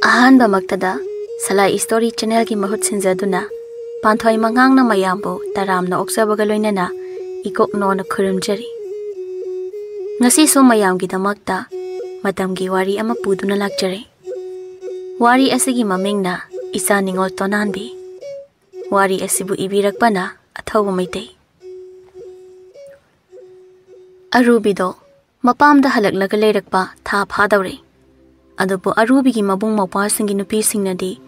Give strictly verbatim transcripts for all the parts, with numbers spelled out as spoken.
ꯑꯍꯥꯟꯕꯃꯛꯇꯗ ꯁꯂꯥꯏ story ꯆꯦꯅꯦꯜꯒꯤ ꯃꯍꯨꯠ ꯁꯤꯟꯖꯗꯨꯅ ꯄꯥꯟꯊꯣꯏ ꯃꯉꯥꯡꯅ ꯃꯌꯥꯝꯕꯨ ꯇꯔꯥꯝꯅ ꯑꯣꯛꯆꯕꯒ ꯂꯣꯏꯅꯅ ꯏꯀꯣꯛ ꯅꯣꯟꯅ ꯈꯨꯔꯨꯝꯖꯔꯤ꯫ ꯉꯁꯤꯁꯨ ꯃꯌꯥꯝꯒꯤꯗꯃꯛꯇ ꯃꯇꯝꯒꯤ ꯋꯥꯔꯤ ꯑꯃ ꯄꯨꯗꯨꯅ ꯂꯥꯛꯆꯔꯦ꯫ ꯋꯥꯔꯤ ꯑꯁꯤꯒꯤ ꯃꯃꯤꯡꯅ ꯏꯆꯥ ꯅꯤꯉꯣꯜ ꯇꯣꯅꯥꯟꯕꯤ꯫ ꯋꯥꯔꯤ ꯑꯁꯤꯕꯨ ꯏꯕꯤꯔꯛꯄꯅ ꯑꯊꯧꯕ ꯃꯩꯇꯩ꯫ ꯑꯔꯨꯕꯤꯗꯣ ꯃꯄꯥꯝꯗ ꯍꯜꯂꯛꯂꯒ ꯂꯩꯔꯛꯄ ꯊꯥ ꯐꯥꯗꯧꯔꯦ꯫ ꯑꯗꯨꯕꯨ ꯑꯔꯨꯕꯤꯒꯤ ꯃꯕꯨꯡ ꯃꯧꯄ꯭ꯋꯥꯁꯤꯡꯒꯤ ꯅꯨꯄꯤꯁꯤꯡꯅꯗꯤ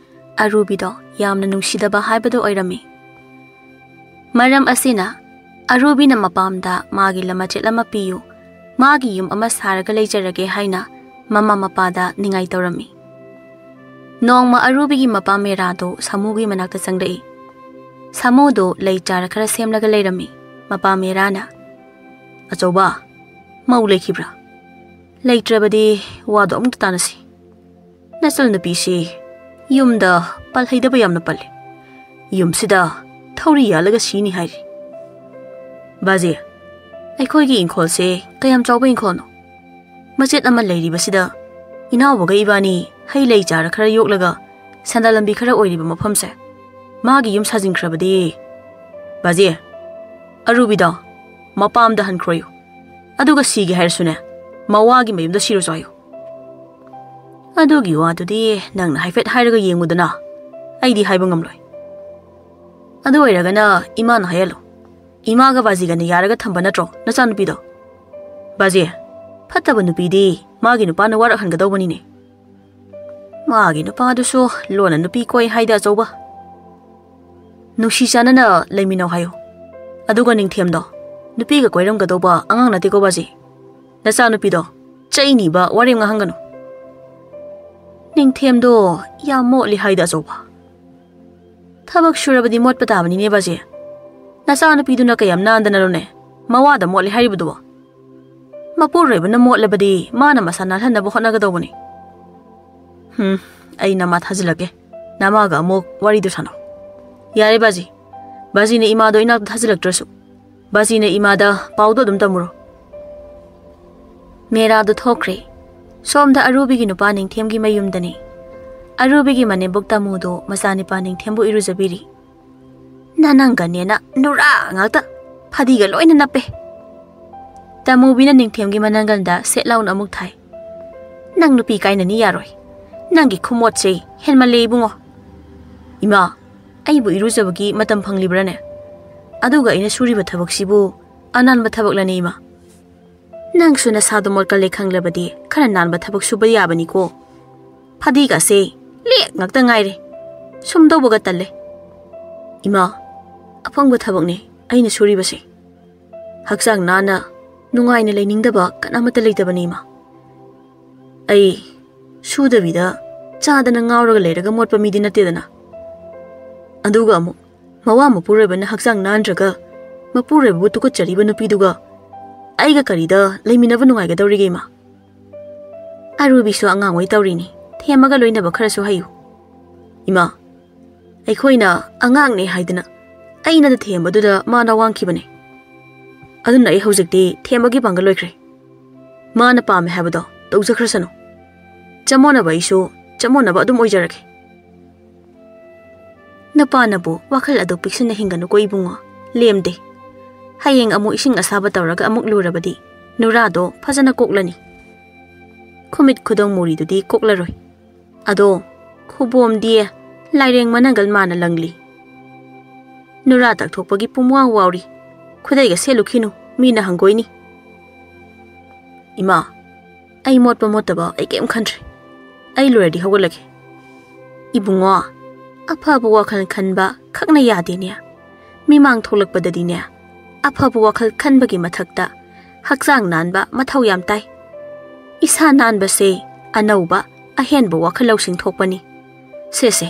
ꯑꯔꯨꯕꯤꯗꯣ ꯌꯥꯝꯅ ꯅꯨꯡꯁꯤꯗꯕ ꯍꯥꯏꯕꯗꯨ ꯑꯣꯏꯔꯝꯃꯤ꯫ ꯃꯔꯝ ꯑꯁꯤꯅ ꯑꯔꯨꯕꯤꯅ ꯃꯄꯥꯝꯗ ꯃꯥꯒꯤ ꯂꯝꯃꯆꯦꯠ ꯑꯃ ꯄꯤꯌꯨ, ꯃꯥꯒꯤ ꯌꯨꯝ ꯑꯃ ꯁꯥꯔꯒ ꯂꯩꯖꯔꯒꯦ ꯍꯥꯏꯅ ꯃꯃꯥ ꯃꯄꯥꯗ ꯅꯤꯡꯉꯥꯏ ꯇꯧꯔꯝꯃꯤ꯫ ꯅꯣꯡꯃ ꯑꯔꯨꯕꯤꯒꯤ ꯃꯄꯥ ꯃꯦꯔꯥꯗꯨ ꯁꯥꯃꯨꯒꯤ ꯃꯅꯥꯛꯇ ꯆꯪꯂꯛꯏ꯫ ꯁꯥꯃꯨꯗꯨ ꯂꯩ ꯆꯥꯔ ꯈꯔ ꯁꯦꯝꯂꯒ ꯂꯩꯔꯝꯃꯤ꯫ ꯃꯄꯥ ꯃꯦꯔꯥꯅ, "ꯑꯆꯧꯕ, ꯃꯧ ꯂꯩꯈꯤꯕ꯭ꯔꯥ? ꯂꯩꯇ꯭ꯔꯕꯗꯤ ꯋꯥꯗꯣ ꯑꯃꯨꯛꯇ ꯇꯥꯟꯅꯁꯤ꯫ ꯅꯆꯜ ꯅꯨꯄꯤꯁꯤ ꯌꯨꯝꯗ ꯄꯜꯍꯩꯗꯕ ꯌꯥꯝꯅ ꯄꯜꯂꯤ꯫ ꯌꯨꯝꯁꯤꯗ ꯊꯧꯔꯤ ꯌꯥꯜꯂꯒ ꯁꯤꯅꯤ ꯍꯥꯏꯔꯤ꯫ ꯕꯥꯖꯤ, ꯑꯩꯈꯣꯏꯒꯤ ꯏꯪꯈꯣꯜꯁꯦ ꯀꯌꯥꯝ ꯆꯥꯎꯕ ꯏꯪꯈꯣꯜꯅꯣ? ꯃꯆꯦꯠ ꯑꯃ ꯂꯩꯔꯤꯕꯁꯤꯗ ꯏꯅꯥꯎꯕꯒ ꯏꯕꯥꯅꯤ ꯍꯩ ꯂꯩ ꯆꯥꯔ ꯈꯔ ꯌꯣꯛꯂꯒ ꯁꯦꯟꯗꯥꯟ ꯂꯝꯕꯤ ꯈꯔ ꯑꯣꯏꯔꯤꯕ ꯃꯐꯝꯁꯦ ꯃꯥꯒꯤ ꯌꯨꯝ ꯁꯥꯖꯤꯟꯈ꯭ꯔꯕꯗꯤ꯫ ꯕꯥꯖꯤ, ꯑꯔꯨꯕꯤꯗꯣ ꯃꯄꯥꯝꯗ ꯍꯟꯈ꯭ꯔꯣꯌꯨ꯫ ꯑꯗꯨꯒ ꯁꯤꯒꯦ ꯍꯥꯏꯔꯁꯨꯅꯦ, ꯃꯋꯥꯒꯤ ꯃꯌꯨꯝꯗ ꯁꯤꯔꯨꯆꯣ ꯍꯥꯏꯌꯨ꯫ ꯑꯗꯨꯒꯤ ꯋꯥꯗꯨꯗꯤ ꯅꯪꯅ ꯍꯥꯏꯐꯦꯠ ꯍꯥꯏꯔꯒ ꯌꯦꯡꯉꯨꯗꯅ, ꯑꯩꯗꯤ ꯍꯥꯏꯕ ꯉꯝꯂꯣꯏ꯫ ꯑꯗꯨ ꯑꯣꯏꯔꯒꯅ ꯏꯃꯥꯅ ꯍꯥꯏꯍꯜꯂꯨ꯫ ꯏꯃꯥꯒ ꯕꯥꯖꯤꯒꯅ ꯌꯥꯔꯒ ꯊꯝꯕ ꯅꯠꯇ꯭ꯔꯣ ꯅꯆꯥꯅꯨꯄꯤꯗꯣ? ꯕꯥꯖꯤ, ꯐꯠꯇꯕ ꯅꯨꯄꯤꯗꯤ ꯃꯥꯒꯤ ꯅꯨꯄꯥꯅ ꯋꯥꯔꯛꯍꯟꯒꯗꯧꯕꯅꯤꯅꯦ꯫ ꯃꯥꯒꯤ ꯅꯨꯄꯥꯗꯨꯁꯨ ꯂꯣꯟꯅ ꯅꯨꯄꯤ ꯀꯣꯏ ꯍꯥꯏꯗ ꯑꯆꯧꯕ꯫ ꯅꯨꯡꯁꯤ ꯆꯥꯟꯅꯅ ꯂꯩꯃꯤꯟꯅꯧ ꯍꯥꯏꯌꯨ꯫ ꯑꯗꯨꯒ ꯅꯤꯡꯊꯦꯝꯗꯣ ꯅꯨꯄꯤꯒ ꯀꯣꯏꯔꯝꯒꯗꯧꯕ ꯑꯉꯥꯡ ꯅꯠꯇꯦꯀꯣ ꯕꯥꯖꯤ꯫ ꯅꯆꯥꯅꯨꯄꯤꯗꯣ ꯆꯩꯅꯤꯕ ꯋꯥꯔꯦꯝ ꯉꯥꯡꯍꯟꯒꯅꯨ꯫ ꯅꯤꯡꯊꯦꯝꯗꯣ ꯌꯥꯝ ꯃꯣꯠꯂꯤ ꯍꯥꯏꯗ ꯑꯆꯧꯕ꯫ ꯊꯕꯛ ꯁꯨꯔꯕꯗꯤ ꯃꯣꯠꯄ ꯇꯥꯕꯅꯤꯅꯦ ꯕꯥꯖꯤ꯫ ꯅꯆꯥꯅꯨꯄꯤꯗꯨꯅ ꯀꯌꯥꯝ ꯅꯥꯟꯗꯅꯔꯣꯅꯦ ꯃꯋꯥꯗ ꯃꯣꯠꯂꯤ ꯍꯥꯏꯔꯤꯕꯗꯨꯕꯣ? ꯃꯄꯨꯔꯣꯏꯕꯅ ꯃꯣꯠꯂꯕꯗꯤ ꯃꯥꯅ ꯃꯁꯥ ꯅꯥꯜꯍꯟꯅꯕ ꯍꯣꯠꯅꯒꯗꯧꯕꯅꯤ꯫ ꯍꯨꯝ, ꯑꯩ ꯅꯃꯥ ꯊꯥꯖꯤꯜꯂꯛꯀꯦ꯫ ꯅꯃꯥꯒ ꯑꯃꯨꯛ ꯋꯥꯔꯤꯗꯨ ꯁꯥꯟꯅꯧ꯫ ꯌꯥꯔꯦ ꯕꯥꯖꯤ꯫ ꯕꯥꯖꯤꯅ ꯏꯃꯥꯗꯣ ꯏꯅꯥꯛꯇ ꯊꯥꯖꯤꯜꯂꯛꯇ꯭ꯔꯁꯨ, ꯕꯥꯖꯤꯅ ꯏꯃꯥꯗ ꯄꯥꯎꯗꯣ ꯑꯗꯨꯝ ꯇꯝꯃꯨꯔꯣ꯫ ꯃꯦꯔꯥꯗꯨ ꯊꯣꯛꯈ꯭ꯔꯦ꯫ ꯁꯣꯝꯗ ꯑꯔꯨꯕꯤꯒꯤ ꯅꯨꯄꯥ ꯅꯤꯡꯊꯦꯝꯒꯤ ꯃꯌꯨꯝꯗꯅꯤ꯫ ꯑꯔꯨꯕꯤꯒꯤ ꯃꯅꯦꯝꯕꯣꯛ ꯇꯥꯃꯨꯗꯣ ꯃꯆꯥꯅꯤꯄꯥ ꯅꯤꯡꯊꯦꯝꯕꯨ ꯏꯔꯨꯖꯕꯤꯔꯤ꯫ "ꯅꯅꯪꯒꯅꯦꯅ ꯅꯨꯔꯥ ꯉꯥꯛꯇ, ꯐꯗꯤꯒ ꯂꯣꯏꯅ ꯅꯞꯄꯦ꯫" ꯇꯥꯃꯨꯕꯤꯅ ꯅꯤꯡꯊꯦꯝꯒꯤ ꯃꯅꯪꯒꯟꯗ ꯁꯦꯠ ꯂꯥꯎꯅ ꯑꯃꯨꯛ ꯊꯥꯏ꯫ "ꯅꯪ ꯅꯨꯄꯤ ꯀꯥꯏꯅꯅꯤ ꯌꯥꯔꯣꯏ꯫ ꯅꯪꯒꯤ ꯈꯨꯃꯣꯠꯁꯦ ꯍꯦꯟꯃꯜꯂꯦ ꯏꯕꯨꯡꯉꯣ꯫" "ꯏꯃꯥ, ꯑꯩꯕꯨ ꯏꯔꯨꯖꯕꯒꯤ ꯃꯇꯝ ꯐꯪꯂꯤꯕ꯭ꯔꯥꯅꯦ? ꯑꯗꯨꯒ ꯑꯩꯅ ꯁꯨꯔꯤꯕ ꯊꯕꯛꯁꯤꯕꯨ ꯑꯅꯥꯟꯕ ꯊꯕꯛꯂꯅꯦ ꯏꯃꯥ?" "ꯅꯪꯁꯨ ꯅꯁꯥꯗꯣ ꯃꯣꯠꯀꯜꯂꯦ ꯈꯪꯂꯕꯗꯤ ꯈꯔ ꯅꯥꯟꯕ ꯊꯕꯛ ꯁꯨꯕ ꯌꯥꯕꯅꯤꯀꯣ꯫ ꯐꯗꯤꯒꯁꯦ ꯂꯦꯛ ꯉꯥꯛꯇ ꯉꯥꯏꯔꯦ꯫ ꯁꯨꯝꯗꯧꯕꯒ ꯇꯜꯂꯦ꯫" "ꯏꯃꯥ, ꯑꯄꯪꯕ ꯊꯕꯛꯅꯦ ꯑꯩꯅ ꯁꯨꯔꯤꯕꯁꯦ꯫ ꯍꯛꯆꯥꯡ ꯅꯥꯟꯅ ꯅꯨꯡꯉꯥꯏꯅ ꯂꯩꯅꯤꯡꯗꯕ ꯀꯅꯥꯃꯠꯇ ꯂꯩꯇꯕꯅꯤ ꯏꯃꯥ꯫ ꯑꯩ ꯁꯨꯗꯕꯤꯗ ꯆꯥꯗꯅ ꯉꯥꯎꯔꯒ ꯂꯩꯔꯒ ꯃꯣꯠꯄ ꯃꯤꯗꯤ ꯅꯠꯇꯦꯗꯅ꯫ ꯑꯗꯨꯒ ꯑꯃꯨꯛ ꯃꯋꯥ ꯃꯄꯨꯔꯣꯏꯕꯅ ꯍꯛꯆꯥꯡ ꯅꯥꯟꯗ꯭ꯔꯒ ꯃꯄꯨꯔꯣꯏꯕꯕꯨ ꯇꯨꯀꯠꯆꯔꯤꯕ ꯅꯨꯄꯤꯗꯨꯒ ꯑꯩꯒ ꯀꯔꯤꯗ ꯂꯩꯃꯤꯟꯅꯕ ꯅꯨꯡꯉꯥꯏꯒꯗꯧꯔꯤꯒꯦ ꯏꯃꯥ?" "ꯑꯔꯨꯕꯤꯁꯨ ꯑꯉꯥꯡ ꯑꯣꯏ ꯇꯧꯔꯤꯅꯤ꯫ ꯊꯦꯝꯃꯒ ꯂꯣꯏꯅꯕ ꯈꯔꯁꯨ ꯍꯩꯌꯨ꯫" "ꯏꯃꯥ, ꯑꯩꯈꯣꯏꯅ ꯑꯉꯥꯡꯅꯦ ꯍꯥꯏꯗꯅ ꯑꯩꯅꯗ ꯊꯦꯝꯕꯗꯨꯗ ꯃꯥꯅ ꯋꯥꯡꯈꯤꯕꯅꯦ꯫ ꯑꯗꯨꯅ ꯑꯩ ꯍꯧꯖꯤꯛꯇꯤ ꯊꯦꯝꯕꯒꯤ ꯄꯥꯡꯒꯜ ꯂꯣꯏꯈ꯭ꯔꯦ꯫ ꯃꯥꯅ ꯄꯥꯝꯃꯦ ꯍꯥꯏꯕꯗꯣ ꯇꯧꯖꯈ꯭ꯔꯁꯅꯨ꯫ ꯆꯃꯣꯠꯅꯕ ꯑꯩꯁꯨ ꯆꯃꯣꯠꯅꯕ ꯑꯗꯨꯝ ꯑꯣꯏꯖꯔꯒꯦ꯫" "ꯅꯨꯄꯥꯅꯕꯨ ꯋꯥꯈꯜ ꯑꯗꯨ ꯄꯤꯛꯁꯤꯟꯅ ꯍꯤꯡꯒꯅꯨꯀꯣ ꯏꯕꯨꯡꯉꯣ꯫ ꯂꯦꯝꯗꯦ꯫ ꯍꯌꯦꯡ ꯑꯃꯨꯛ ꯏꯁꯤꯡ ꯑꯁꯥꯕ ꯇꯧꯔꯒ ꯑꯃꯨꯛ ꯂꯨꯔꯕꯗꯤ ꯅꯨꯔꯥꯗꯣ ꯐꯖꯅ ꯀꯣꯛꯂꯅꯤ꯫ ꯈꯨꯃꯤꯠ ꯈꯨꯗꯣꯡ ꯃꯨꯔꯤꯗꯨꯗꯤ ꯀꯣꯛꯂꯔꯣꯏ꯫ ꯑꯗꯣ ꯈꯨꯕꯣꯝꯗꯤ ꯂꯥꯏꯔꯦꯡ ꯃꯅꯪꯒꯜ ꯃꯥꯅ ꯂꯪꯂꯤ꯫ ꯅꯨꯔꯥ ꯇꯛꯊꯣꯛꯄꯒꯤ ꯄꯨꯝꯋꯥꯎ ꯋꯥꯎꯔꯤ꯫ ꯈꯨꯗꯩꯒ ꯁꯦꯠꯂꯨꯈꯤꯅꯨ, ꯃꯤꯅ ꯍꯪꯒꯣꯏꯅꯤ꯫" "ꯏꯃꯥ, ꯑꯩ ꯃꯣꯠꯄ ꯃꯣꯠꯇꯕ ꯑꯩ ꯀꯩꯝ ꯈꯟꯗ꯭ꯔꯦ꯫ ꯑꯩ ꯂꯣꯏꯔꯗꯤ ꯍꯧꯒꯠꯂꯒꯦ꯫" "ꯏꯕꯨꯡꯉꯣ, ꯑꯐꯕ ꯋꯥꯈꯜ ꯈꯟꯕ ꯈꯛꯅ ꯌꯥꯗꯦꯅꯦ꯫ ꯃꯤꯃꯥꯡ ꯊꯣꯛꯂꯛꯄꯗꯗꯤꯅꯦ, ꯑꯐꯕ ꯋꯥꯈꯜ ꯈꯟꯕꯒꯤ ꯃꯊꯛꯇ ꯍꯛꯆꯥꯡ ꯅꯥꯟꯕ ꯃꯊꯧ ꯌꯥꯝ ꯇꯥꯏ꯫ ꯏꯁꯥ ꯅꯥꯟꯕꯁꯦ ꯑꯅꯧꯕ, ꯑꯍꯦꯟꯕ ꯋꯥꯈꯜ ꯂꯧꯁꯤꯡ ꯊꯣꯛꯄꯅꯤ꯫ ꯁꯦ ꯁꯦ,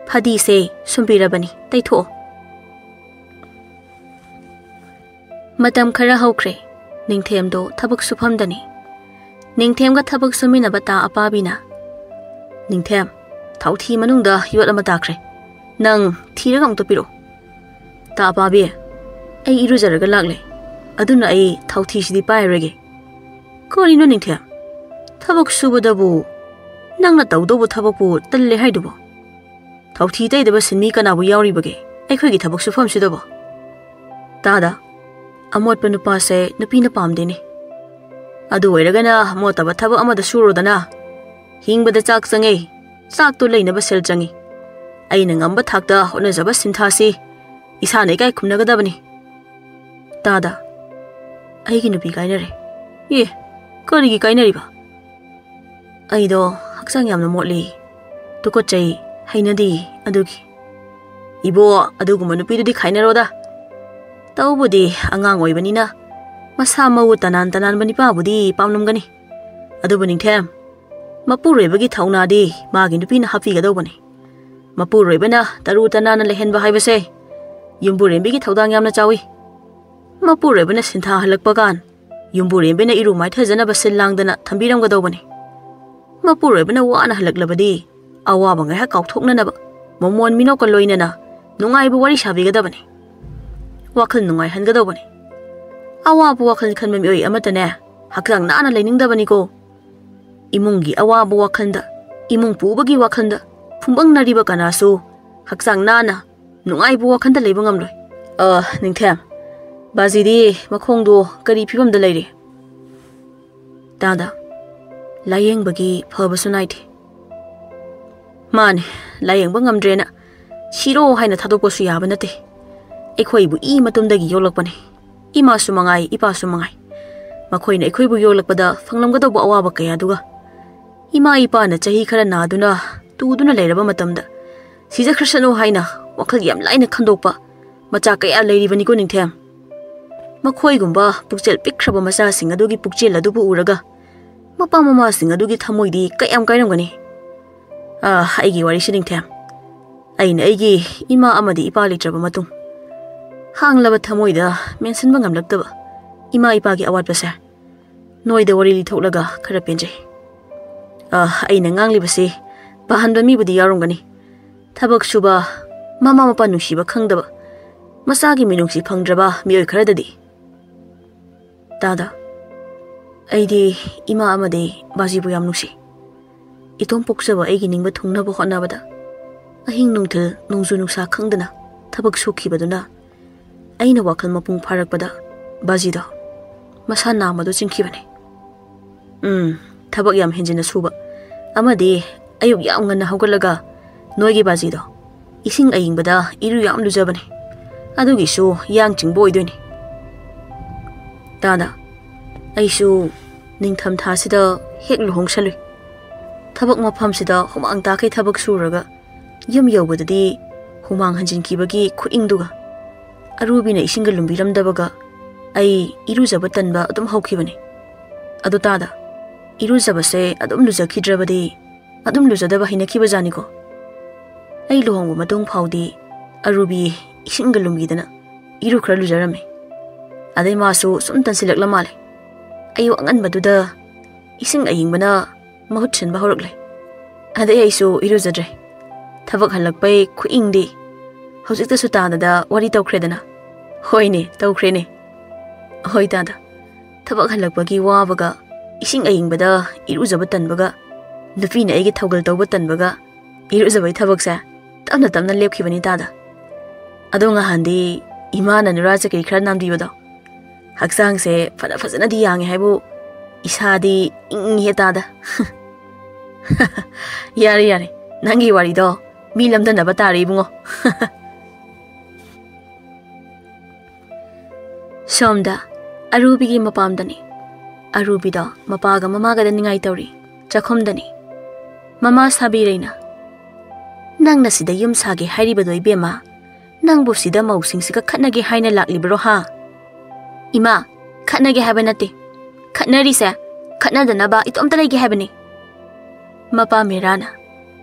ꯐꯗꯤꯁꯦ ꯁꯨꯝꯕꯤꯔꯕꯅꯤ, ꯇꯩꯊꯣꯛꯑꯣ꯫" ꯃꯇꯝ ꯈꯔ ꯍꯧꯈ꯭ꯔꯦ꯫ ꯅꯤꯡꯊꯦꯝꯗꯣ ꯊꯕꯛ ꯁꯨꯐꯝꯗꯅꯤ꯫ ꯅꯤꯡꯊꯦꯝꯒ ꯊꯕꯛ ꯁꯨꯃꯤꯟꯅꯕ ꯇꯥ ꯑꯄꯥꯕꯤꯅ, "ꯅꯤꯡꯊꯦꯝ, ꯊꯥꯎꯊꯤ ꯃꯅꯨꯡꯗ ꯌꯣꯠ ꯑꯃ ꯇꯥꯈ꯭ꯔꯦ꯫ ꯅꯪ ꯊꯤꯔꯒ ꯑꯃꯨꯛꯇ ꯄꯤꯔꯛꯎ꯫" "ꯇꯥ ꯑꯄꯥꯕꯤ, ꯑꯩ ꯏꯔꯨꯖꯔꯒ ꯂꯥꯛꯂꯦ꯫ ꯑꯗꯨꯅ ꯑꯩ ꯊꯥꯎꯊꯤꯁꯤꯗꯤ ꯄꯥꯏꯔꯔꯣꯏꯒꯦ꯫" "ꯀꯔꯤꯅꯣ ꯅꯤꯡꯊꯦꯝ? ꯊꯕꯛ ꯁꯨꯕꯗꯕꯨ ꯅꯪꯅ ꯇꯧꯗꯧꯕ ꯊꯕꯛꯄꯨ ꯇꯜꯂꯦ ꯍꯥꯏꯗꯨꯕꯨ? ꯊꯧꯊꯤ ꯇꯩꯗꯕ ꯁꯤꯟꯃꯤ ꯀꯅꯥꯕꯨ ꯌꯥꯎꯔꯤꯕꯒꯦ ꯑꯩꯈꯣꯏꯒꯤ ꯊꯕꯛ ꯁꯨꯐꯝꯁꯤꯗꯕꯣ? ꯇꯥꯗ, ꯑꯃꯣꯠꯄ ꯅꯨꯄꯥꯁꯦ ꯅꯨꯄꯤꯅ ꯄꯥꯝꯗꯦꯅꯦ꯫ ꯑꯗꯨ ꯑꯣꯏꯔꯒꯅ ꯃꯣꯠꯇꯕ ꯊꯕꯛ ꯑꯃꯗ ꯁꯨꯔꯣꯗꯅ꯫ ꯍꯤꯡꯕꯗ ꯆꯥꯛ ꯆꯪꯉꯦ, ꯆꯥꯛꯇꯣ ꯂꯩꯅꯕ ꯁꯦꯜ ꯆꯪꯉꯤ꯫ ꯑꯩꯅ ꯉꯝꯕ ꯊꯥꯛꯇ ꯍꯣꯠꯅꯖꯕ ꯁꯤꯟꯊꯥꯁꯤ ꯏꯁꯥꯅ ꯏꯀꯥꯏ ꯈꯨꯝꯅꯒꯗꯕꯅꯤ꯫ ꯇꯥꯗ, ꯑꯩꯒꯤ ꯅꯨꯄꯤ ꯀꯥꯏꯅꯔꯦ꯫ ꯑꯦ, ꯀꯔꯤꯒꯤ ꯀꯥꯏꯅꯔꯤꯕ? ꯑꯩꯗꯣ ꯍꯛꯆꯥꯡ ꯌꯥꯝꯅ ꯃꯣꯠꯂꯤ, ꯇꯨꯀꯠꯆꯩ, ꯍꯩꯅꯗꯦ, ꯑꯗꯨꯒꯤ꯫ ꯏꯕꯣ, ꯑꯗꯨꯒꯨꯝꯕ ꯅꯨꯄꯤꯗꯨꯗꯤ ꯈꯥꯏꯅꯔꯣꯗ꯫ ꯇꯧꯕꯗꯤ ꯑꯉꯥꯡ ꯑꯣꯏꯕꯅꯤꯅ ꯃꯁꯥ ꯃꯎ ꯇꯅꯥꯟ ꯇꯅꯥꯟꯕ ꯅꯤꯄꯥꯕꯨꯗꯤ ꯄꯥꯝꯂꯝꯒꯅꯤ꯫ ꯑꯗꯨꯕꯨ ꯅꯤꯡꯊꯦꯝ, ꯃꯄꯨꯔꯣꯏꯕꯒꯤ ꯊꯧꯅꯥꯗꯤ ꯃꯥꯒꯤ ꯅꯨꯄꯤꯅ ꯍꯥꯞꯄꯤꯒꯗꯧꯕꯅꯤ꯫ ꯃꯄꯨꯔꯣꯏꯕꯅ ꯇꯔꯨ ꯇꯅꯥꯟꯅ ꯂꯩꯍꯟꯕ ꯍꯥꯏꯕꯁꯦ ꯌꯨꯝꯕꯨꯔꯦꯝꯕꯤꯒꯤ ꯊꯧꯗꯥꯡ ꯌꯥꯝꯅ ꯆꯥꯎꯏ꯫ ꯃꯄꯨꯔꯣꯏꯕꯅ ꯁꯤꯟꯊꯥ ꯍꯜꯂꯛꯄ ꯀꯥꯟ ꯌꯨꯝꯕꯨꯔꯦꯝꯕꯤꯅ ꯏꯔꯨ ꯃꯥꯏꯊꯖꯅꯕ ꯁꯤꯜ ꯂꯥꯡꯗꯅ ꯊꯝꯕꯤꯔꯝꯒꯗꯧꯕꯅꯤ꯫ ꯃꯄꯨꯔꯣꯏꯕꯅ ꯋꯥꯅ ꯍꯜꯂꯛꯂꯕꯗꯤ ꯑꯋꯥꯕ ꯉꯥꯏꯍꯥꯛ ꯀꯥꯎꯊꯣꯛꯅꯅꯕ ꯃꯃꯣꯟ ꯃꯤꯅꯣꯛꯀ ꯂꯣꯏꯅꯅ ꯅꯨꯡꯉꯥꯏꯕ ꯋꯥꯔꯤ ꯁꯥꯕꯤꯒꯗꯕꯅꯤ꯫ ꯋꯥꯈꯜ ꯅꯨꯡꯉꯥꯏꯍꯟꯒꯗꯧꯕꯅꯤ꯫ ꯑꯋꯥꯕ ꯋꯥꯈꯜ ꯈꯟꯕ ꯃꯤꯑꯣꯏ ꯑꯃꯠꯇꯅꯦ ꯍꯛꯆꯥꯡ ꯅꯥꯟꯅ ꯂꯩꯅꯤꯡꯗꯕꯅꯤꯀꯣ꯫ ꯏꯃꯨꯡꯒꯤ ꯑꯋꯥꯕ ꯋꯥꯈꯜꯗ, ꯏꯃꯨꯡ ꯄꯨꯕꯒꯤ ꯋꯥꯈꯜꯗ ꯐꯨꯝꯕꯪꯅꯔꯤꯕ ꯀꯅꯥꯁꯨ ꯍꯛꯆꯥꯡ ꯅꯥꯟꯅ ꯅꯨꯡꯉꯥꯏꯕ ꯋꯥꯈꯜꯗ ꯂꯩꯕ ꯉꯝꯂꯣꯏ꯫ ꯑ, ꯅꯤꯡꯊꯦꯝ, ꯕꯥꯖꯤꯗꯤ ꯃꯈꯣꯡꯗꯣ ꯀꯔꯤ ꯐꯤꯕꯝꯗ ꯂꯩꯔꯤ? ꯇꯥꯗ, ꯂꯥꯌꯦꯡꯕꯒꯤ ꯐꯕꯁꯨ ꯅꯥꯏꯗꯦ꯫ ꯃꯥꯅꯦ, ꯂꯥꯌꯦꯡꯕ ꯉꯝꯗ꯭ꯔꯦꯅ ꯁꯤꯔꯣ ꯍꯥꯏꯅ ꯊꯥꯗꯣꯛꯄꯁꯨ ꯌꯥꯕ ꯅꯠꯇꯦ꯫ ꯑꯩꯈꯣꯏꯕꯨ ꯏ ꯃꯇꯨꯝꯗꯒꯤ ꯌꯣꯛꯂꯛꯄꯅꯦ꯫ ꯏꯃꯥꯁꯨ ꯃꯉꯥꯏ, ꯏꯄꯥꯁꯨ ꯃꯉꯥꯏ꯫ ꯃꯈꯣꯏꯅ ꯑꯩꯈꯣꯏꯕꯨ ꯌꯣꯛꯂꯛꯄꯗ ꯐꯪꯂꯝꯒꯗꯧꯕ ꯑꯋꯥꯕ ꯀꯌꯥꯗꯨꯒ꯫ ꯏꯃꯥ ꯏꯄꯥꯅ ꯆꯍꯤ ꯈꯔ ꯅꯥꯗꯨꯅ, ꯇꯨꯗꯨꯅ ꯂꯩꯔꯕ ꯃꯇꯝꯗ ꯁꯤꯖꯈ꯭ꯔꯁꯅꯨ ꯍꯥꯏꯅ ꯋꯥꯈꯜ ꯌꯥꯝ ꯂꯥꯏꯅ ꯈꯟꯗꯣꯛꯄ ꯃꯆꯥ ꯀꯌꯥ ꯂꯩꯔꯤꯕꯅꯤꯀꯣ ꯅꯤꯡꯊꯦꯝ꯫ ꯃꯈꯣꯏꯒꯨꯝꯕ ꯄꯨꯛꯆꯦꯜ ꯄꯤꯛꯈ꯭ꯔꯕ ꯃꯆꯥꯁꯤꯡ ꯑꯗꯨꯒꯤ ꯄꯨꯛꯆꯦꯜ ꯑꯗꯨꯕꯨ ꯎꯔꯒ ꯃꯄꯥ ꯃꯃꯥꯁꯤꯡ ꯑꯗꯨꯒꯤ ꯊꯃꯣꯏꯗꯤ ꯀꯌꯥꯝ ꯀꯥꯏꯔꯝꯒꯅꯤ? ꯑꯥ, ꯑꯩꯒꯤ ꯋꯥꯔꯤꯁꯤ ꯅꯤꯡꯊꯦꯝ꯫ ꯑꯩꯅ ꯑꯩꯒꯤ ꯏꯃꯥ ꯑꯃꯗꯤ ꯏꯄꯥ ꯂꯩꯇ꯭ꯔꯕ ꯃꯇꯨꯡ ꯍꯥꯡꯂꯕ ꯊꯃꯣꯏꯗ ꯃꯦꯟꯁꯤꯟꯕ ꯉꯝꯂꯛꯇꯕ ꯏꯃꯥ ꯏꯄꯥꯒꯤ ꯑꯋꯥꯠꯄꯁꯦ ꯅꯣꯏꯗ ꯋꯥꯔꯤ ꯂꯤꯊꯣꯛꯂꯒ ꯈꯔ ꯄꯦꯟꯖꯩ꯫ ꯑꯥ, ꯑꯩꯅ ꯉꯥꯡꯂꯤꯕꯁꯤ ꯄꯥꯍꯟꯕ ꯃꯤꯕꯨꯗꯤ ꯌꯥꯎꯔꯝꯒꯅꯤ꯫ ꯊꯕꯛ ꯁꯨꯕ, ꯃꯃꯥ ꯃꯄꯥ ꯅꯨꯡꯁꯤꯕ ꯈꯪꯗꯕ, ꯃꯆꯥꯒꯤ ꯃꯤꯅꯨꯡꯁꯤ ꯐꯪꯗ꯭ꯔꯕ ꯃꯤꯑꯣꯏ ꯈꯔꯗꯗꯤ꯫ ꯇꯥꯗ, ꯑꯩꯗꯤ ꯏꯃꯥ ꯑꯃꯗꯤ ꯕꯥꯖꯤꯕꯨ ꯌꯥꯝ ꯅꯨꯡꯁꯤ꯫ ꯏꯇꯣꯝ ꯄꯣꯛꯆꯕ ꯑꯩꯒꯤ ꯅꯤꯡꯕ ꯊꯨꯡꯅꯕ ꯍꯣꯠꯅꯕꯗ ꯑꯍꯤꯡ ꯅꯨꯡꯊꯤꯜ ꯅꯣꯡꯖꯨ ꯅꯨꯡꯁꯥ ꯈꯪꯗꯅ ꯊꯕꯛ ꯁꯨꯈꯤꯕꯗꯨꯅ ꯑꯩꯅ ꯋꯥꯈꯜ ꯃꯄꯨꯡ ꯐꯥꯔꯛꯄꯗ ꯕꯥꯖꯤꯗꯣ ꯃꯁꯥ ꯅꯥꯝꯃꯗꯨ ꯆꯤꯡꯈꯤꯕꯅꯤ꯫ ꯎꯝ, ꯊꯕꯛ ꯌꯥꯝ ꯍꯦꯟꯖꯤꯟꯅ ꯁꯨꯕ ꯑꯃꯗꯤ ꯑꯌꯨꯛ ꯌꯥꯝ ꯉꯟꯅ ꯍꯧꯒꯠꯂꯒ ꯅꯣꯏꯒꯤ ꯕꯥꯖꯤꯗꯣ ꯏꯁꯤꯡ ꯑꯏꯪꯕꯗ ꯏꯔꯨ ꯌꯥꯝ ꯂꯨꯖꯕꯅꯤ꯫ ꯑꯗꯨꯒꯤꯁꯨ ꯌꯥꯡ ꯆꯤꯡꯕ ꯑꯣꯏꯗꯣꯏꯅꯤ꯫ ꯇꯥꯗ, ꯑꯩꯁꯨ ꯅꯤꯡꯊꯝ ꯊꯥꯁꯤꯗ ꯍꯦꯛ ꯂꯨꯍꯣꯡꯁꯜꯂꯨꯏ꯫ ꯊꯕꯛ ꯃꯐꯝꯁꯤꯗ ꯍꯨꯃꯥꯡ ꯇꯥꯈꯩ ꯊꯕꯛ ꯁꯨꯔꯒ ꯌꯨꯝ ꯌꯧꯕꯗꯗꯤ ꯍꯨꯃꯥꯡ ꯍꯟꯖꯤꯟꯈꯤꯕꯒꯤ ꯈꯨꯏꯪꯗꯨꯒ ꯑꯔꯨꯕꯤꯅ ꯏꯁꯤꯡꯒ ꯂꯨꯝꯕꯤꯔꯝꯗꯕꯒ ꯑꯩ ꯏꯔꯨꯖꯕ ꯇꯟꯕ ꯑꯗꯨꯝ ꯍꯧꯈꯤꯕꯅꯤ꯫ ꯑꯗꯨ ꯇꯥꯗ, ꯏꯔꯨꯖꯕꯁꯦ ꯑꯗꯨꯝ ꯂꯨꯖꯈꯤꯗ꯭ꯔꯕꯗꯤ ꯑꯗꯨꯝ ꯂꯨꯖꯗꯕ ꯍꯩꯅꯈꯤꯕꯖꯥꯠꯅꯤꯀꯣ꯫ ꯑꯩ ꯂꯨꯍꯣꯡꯕ ꯃꯇꯨꯡ ꯐꯥꯎꯗꯤ ꯑꯔꯨꯕꯤ ꯏꯁꯤꯡꯒ ꯂꯨꯝꯕꯤꯗꯅ ꯏꯔꯨ ꯈꯔ ꯂꯨꯖꯔꯝꯃꯤ꯫ ꯑꯗꯩ ꯃꯥꯁꯨ ꯁꯨꯝ ꯇꯟꯁꯤꯜꯂꯛꯂ ꯃꯥꯜꯂꯦ꯫ ꯑꯌꯨꯛ ꯑꯉꯟꯕꯗꯨꯗ ꯏꯁꯤꯡ ꯑꯏꯪꯕꯅ ꯃꯍꯨꯠ ꯁꯤꯟꯕ ꯍꯧꯔꯛꯂꯦ꯫ ꯑꯗꯩ ꯑꯩꯁꯨ ꯏꯔꯨꯖꯗ꯭ꯔꯦ꯫ ꯊꯕꯛ ꯍꯜꯂꯛꯄꯩ ꯈꯨꯏꯪꯗꯤ꯫ ꯍꯧꯖꯤꯛꯇꯁꯨ ꯇꯥꯗꯗ ꯋꯥꯔꯤ ꯇꯧꯈ꯭ꯔꯦꯗꯅ꯫ ꯍꯣꯏꯅꯦ, ꯇꯧꯈ꯭ꯔꯦꯅꯦ꯫ ꯍꯣꯏ ꯇꯥꯗ, ꯊꯕꯛ ꯍꯜꯂꯛꯄꯒꯤ ꯋꯥꯕꯒ, ꯏꯁꯤꯡ ꯑꯏꯪꯕꯗ ꯏꯔꯨꯖꯕ ꯇꯟꯕꯒ, ꯅꯨꯄꯤꯅ ꯑꯩꯒꯤ ꯊꯧꯒꯜ ꯇꯧꯕ ꯇꯟꯕꯒ, ꯏꯔꯨꯖꯕꯒꯤ ꯊꯕꯛꯁꯦ ꯇꯞꯅ ꯇꯞꯅ ꯂꯦꯞꯈꯤꯕꯅꯤ ꯇꯥꯗ꯫ ꯑꯗꯣ ꯉꯍꯥꯟꯗꯤ ꯏꯃꯥꯅ ꯅꯨꯔꯥ ꯆꯀ꯭ꯔꯤ ꯈꯔ ꯅꯥꯝꯕꯤꯕꯗꯣ, ꯍꯛꯆꯥꯡꯁꯦ ꯐꯅ ꯐꯖꯅꯗꯤ ꯌꯥꯡꯉꯦ ꯍꯥꯏꯕꯨ ꯏꯁꯥꯗꯤ ꯏꯪꯉꯤꯍꯦ ꯇꯥꯗ꯫ ꯌꯥꯔꯦ, ꯌꯥꯔꯦ, ꯅꯪꯒꯤ ꯋꯥꯔꯤꯗꯣ ꯃꯤ ꯂꯝꯗꯅꯕ ꯇꯥꯔꯦ ꯏꯕꯨꯡꯉꯣ꯫ ꯁꯣꯝꯗ ꯑꯔꯨꯕꯤꯒꯤ ꯃꯄꯥꯝꯗꯅꯤ꯫ ꯑꯔꯨꯕꯤꯗꯣ ꯃꯄꯥꯒ ꯃꯃꯥꯒꯗ ꯅꯤꯡꯉꯥꯏ ꯇꯧꯔꯤ꯫ ꯆꯥꯛꯈꯨꯝꯗꯅꯤ꯫ ꯃꯃꯥ ꯁꯥꯕꯤꯔꯩꯅ, "ꯅꯪꯅ ꯁꯤꯗ ꯌꯨꯝ ꯁꯥꯒꯦ ꯍꯥꯏꯔꯤꯕꯗꯣ ꯏꯕꯦꯝꯃ, ꯅꯪꯕꯨ ꯁꯤꯗ ꯃꯧꯁꯤꯡꯁꯤꯒ ꯈꯠꯅꯒꯦ ꯍꯥꯏꯅ ꯂꯥꯛꯂꯤꯕꯔꯣ ꯍꯥ?" "ꯏꯃꯥ, ꯈꯠꯅꯒꯦ ꯍꯥꯏꯕ ꯅꯠꯇꯦ꯫ ꯈꯠꯅꯔꯤꯁꯦ ꯈꯠꯅꯗꯅꯕ ꯏꯇꯣꯝꯇ ꯂꯩꯒꯦ ꯍꯥꯏꯕꯅꯤ꯫" ꯃꯄꯥ ꯃꯦꯔꯥꯅ,